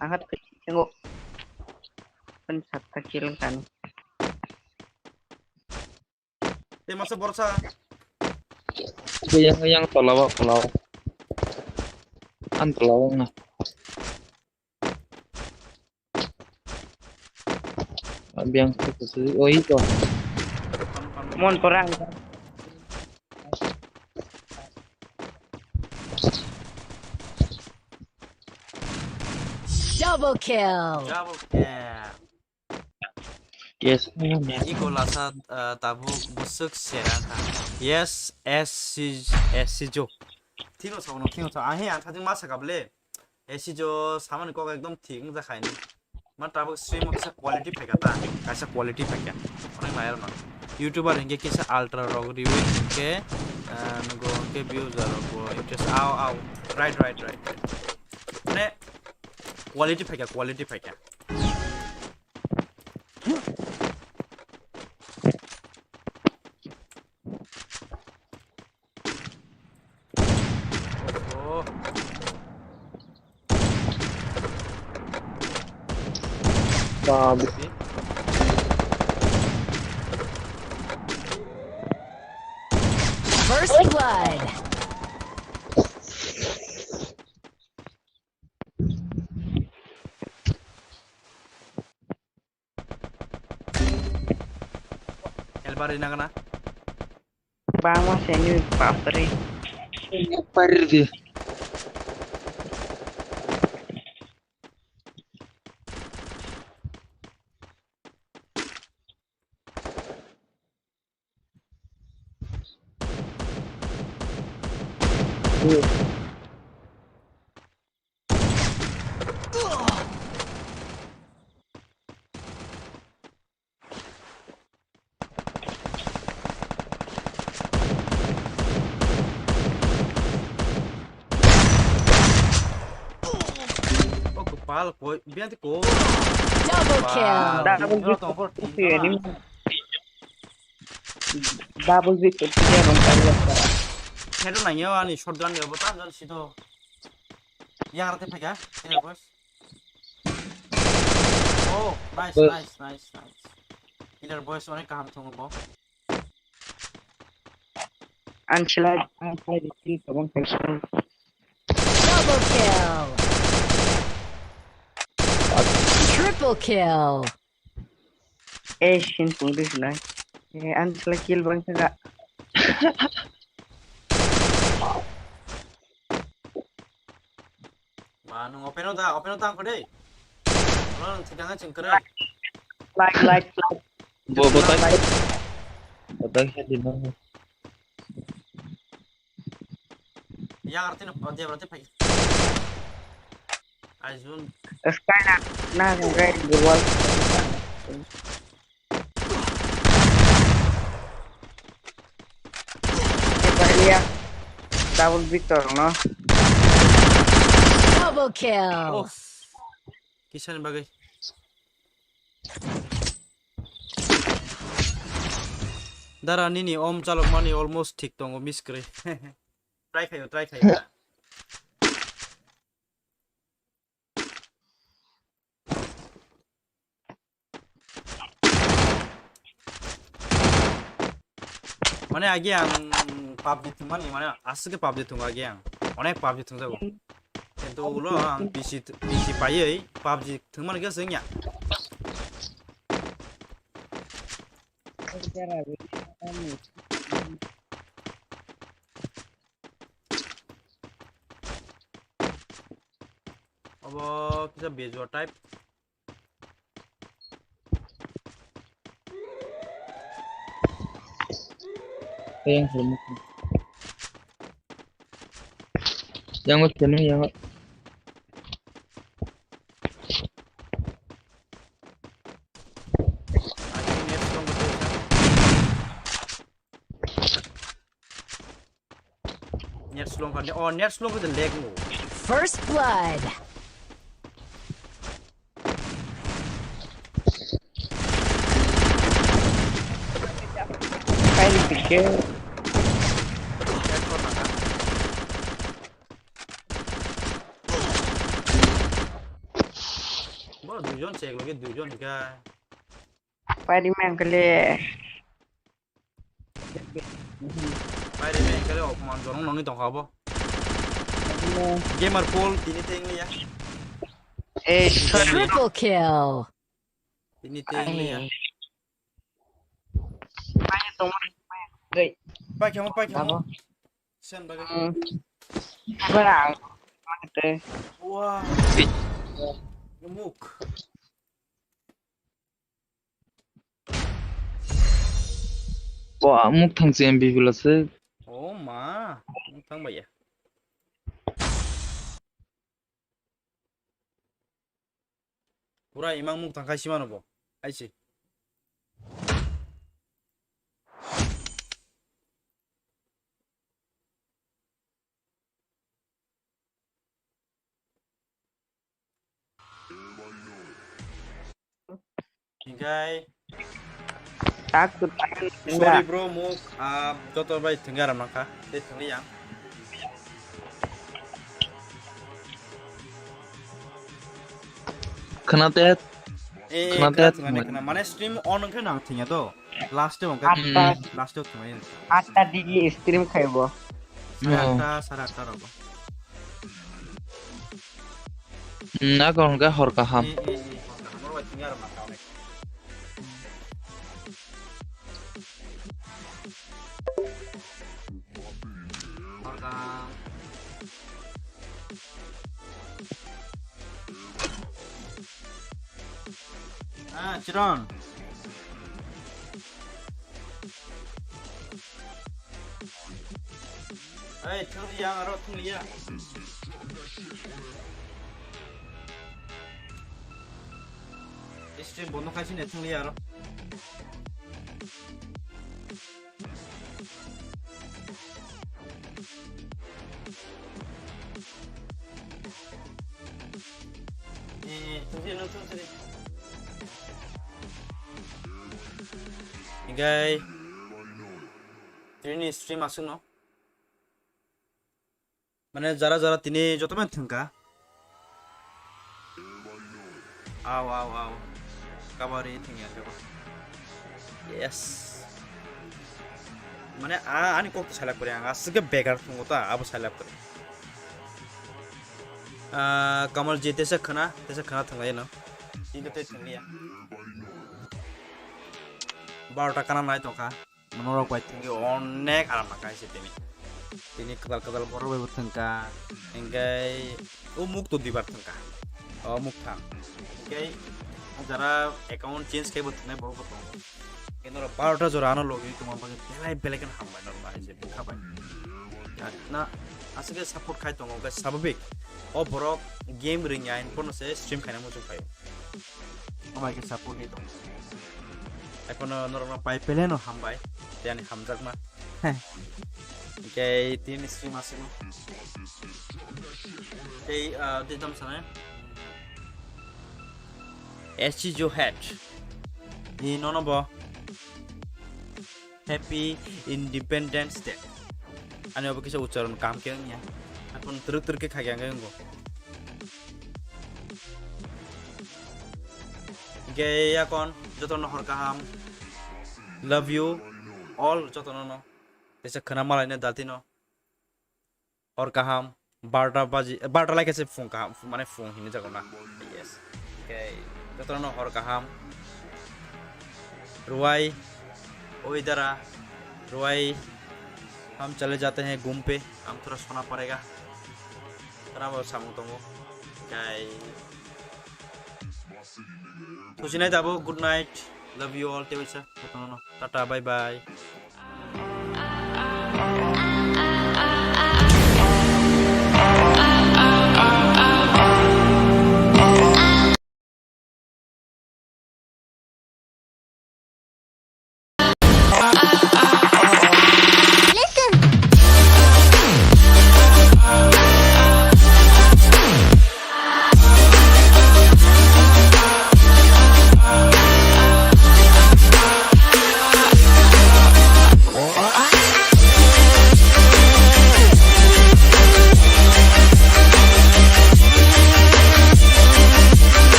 Ang hat khe tengok. Pen satta kill kani. Tei masa borsa. Yang, yang tola o, tola o. Ang tola o na. Biang tu tu tu. Oh, ito. Mon korang. Double kill. Double kill. Yes, man. Iko lasa, uh, tabuk busuk serang ka. Yes, S C, S C jo. Thino sa, no, thino sa. Ahe, ang thajing masa kable. S C jo samani kok ekdom thik wngjakha ini. Ma tabuk stream o kisa quality phaikha ta, kaisa quality phaikha. Onek nai arno. YouTuber hinkhe kisa ultra rok riwi hinkhe, ah, nugo hinkhe views rok bo interest. Au, au. Right, right, right, right. Mane quality phaikha, quality phaikha. Oh. Babi. First blood. Help ari na kana? Bangma seni papri. Pardi. Oh, kepala koi, biar ti ko. Double kill. Double kill. Double kill. Head nang yo ani shotgun yo, bo tam jan sido. Yang rate phaikha, ini boys. Oh, nice, nice, nice, nice. Inner boys onek kaham thungo bo. Ang selai, ang selai di sini tobong kaisa. Double kill. Triple kill. Eh, shin pung di sinai. Eh, ang selai kill bang saga. Ma, nung open o da, open o da, ang kudai. Lo nung thikang ching kere. Like, like, like. Bo, bo, tak. Bo, tak, ya, di mana? Ya, arti na, dia berarti pai. Aizun. Sky na, na, na, na, na, Double victor no. Double kill. Uff. Kisani bagwi. Dara nini om chalok mani almost thik tongo miss kwrwi. Try khayo, try khayo. Mane agi ang PUBG thwngmani, mane aswk khe PUBG thwngo agi ang. Onek PUBG thwngjago. Kintu ulo ang P C, P C paiwi PUBG thwngmani khe swngya. Obo kisa bejuwa type. Yang helmet. Yang sini yang. Net slow kha, oh, net slow kha de lag no. First blood. Kaini pike. Bo duijon chek loge duijon hika. Pari mangkle. Pari mangkle opman jorong nongni tongkha bo. Gamer Paul tini tengli ya. Eh, triple kill. Tini tengli ya. Pai kemo, pai kemo. Sen bagai. Barang. Wah. Muk. Wah, muk thang si M V P lo se. Oh ma, muk thang bai ya. Pura imang muk tangkhai simano bo. Aisi. Hingkai. Tak tu tak. Sorry bro, muk, ah, joto bai thengya ramang kha. Tei thengli yang. Khna te. Eh, khna te. Khna, khna, khna. Mane stream on wngkhe nang thengya do. Last o wngkhe. Atta. Last o thengya. Atta digi stream khaibo. Sare atta, sare atta rogo. Hmm, ako hwnkhe hor kaham. Eh, eh, eh, hor kaham. Oro bai thengya ramang kha onek. Hor kaham. Ah, Chiron. Ei, thangli yang aro thangli ya. Stream bondo khai sini thangli ya aro. Eh, tungsi no tungsi. Hingkai tini stream aswk no. Mane jara jara tini joto bai thwngkha. Aw, aw, aw. Kabari thwngya khe ba. Yes. Mane a ani kok salak pore ang aswk begar thwngo ta abo salak pore. Ah, Kamal ji tesa khana, tesa khana thwnglai no. Tini tei thwngliya. Barota kana nai tongkha. Norok bai thwngwi onek aram nangkha hai se tini. Tini kwtal kwtal borok bai bo thwngkha. Hingkai o muk to duibar thwngkha. O muk thang. Hingkai jara account change khai bo thwngnai borok bo tongo. Hingkai norok barota jora ano logi tongma bagwi belai belai kheno hambai norok hai se bwkha bai. Na aswk khe support khai tongo hingkai swababik. O borok game ringya hwn pono se stream khaina muchung khaio. Amai khe support ni tong. Ekhono norokno pai peleno hambai. Tei ani hamjakma. Heh. Hingke tini stream asino. Tei, ah, tei tamo sanai. S C Joe Head. Ni nono bo. Happy Independence Day. Ani obo kisa ucharon kaham khe wngya. Akon twrwk twrwk khe khakya wngwi wngo. Hingke yakon jotono hor kaham. Love you all jotono no. Tesa khwna malaina daltino. Hor kaham, barta baji, barta lai khe se phung kaham, mane phung hinwi jago na. Yes. Okay, jotono hor kaham. Ruai, oi dara, Ruai, hum chale jate hain ghum pe, hum thoda sona padega. Tara bo samung tongo. Okay. Thusinai dabo, good night, love you all, tewaisa, jotono, tata, bye bye.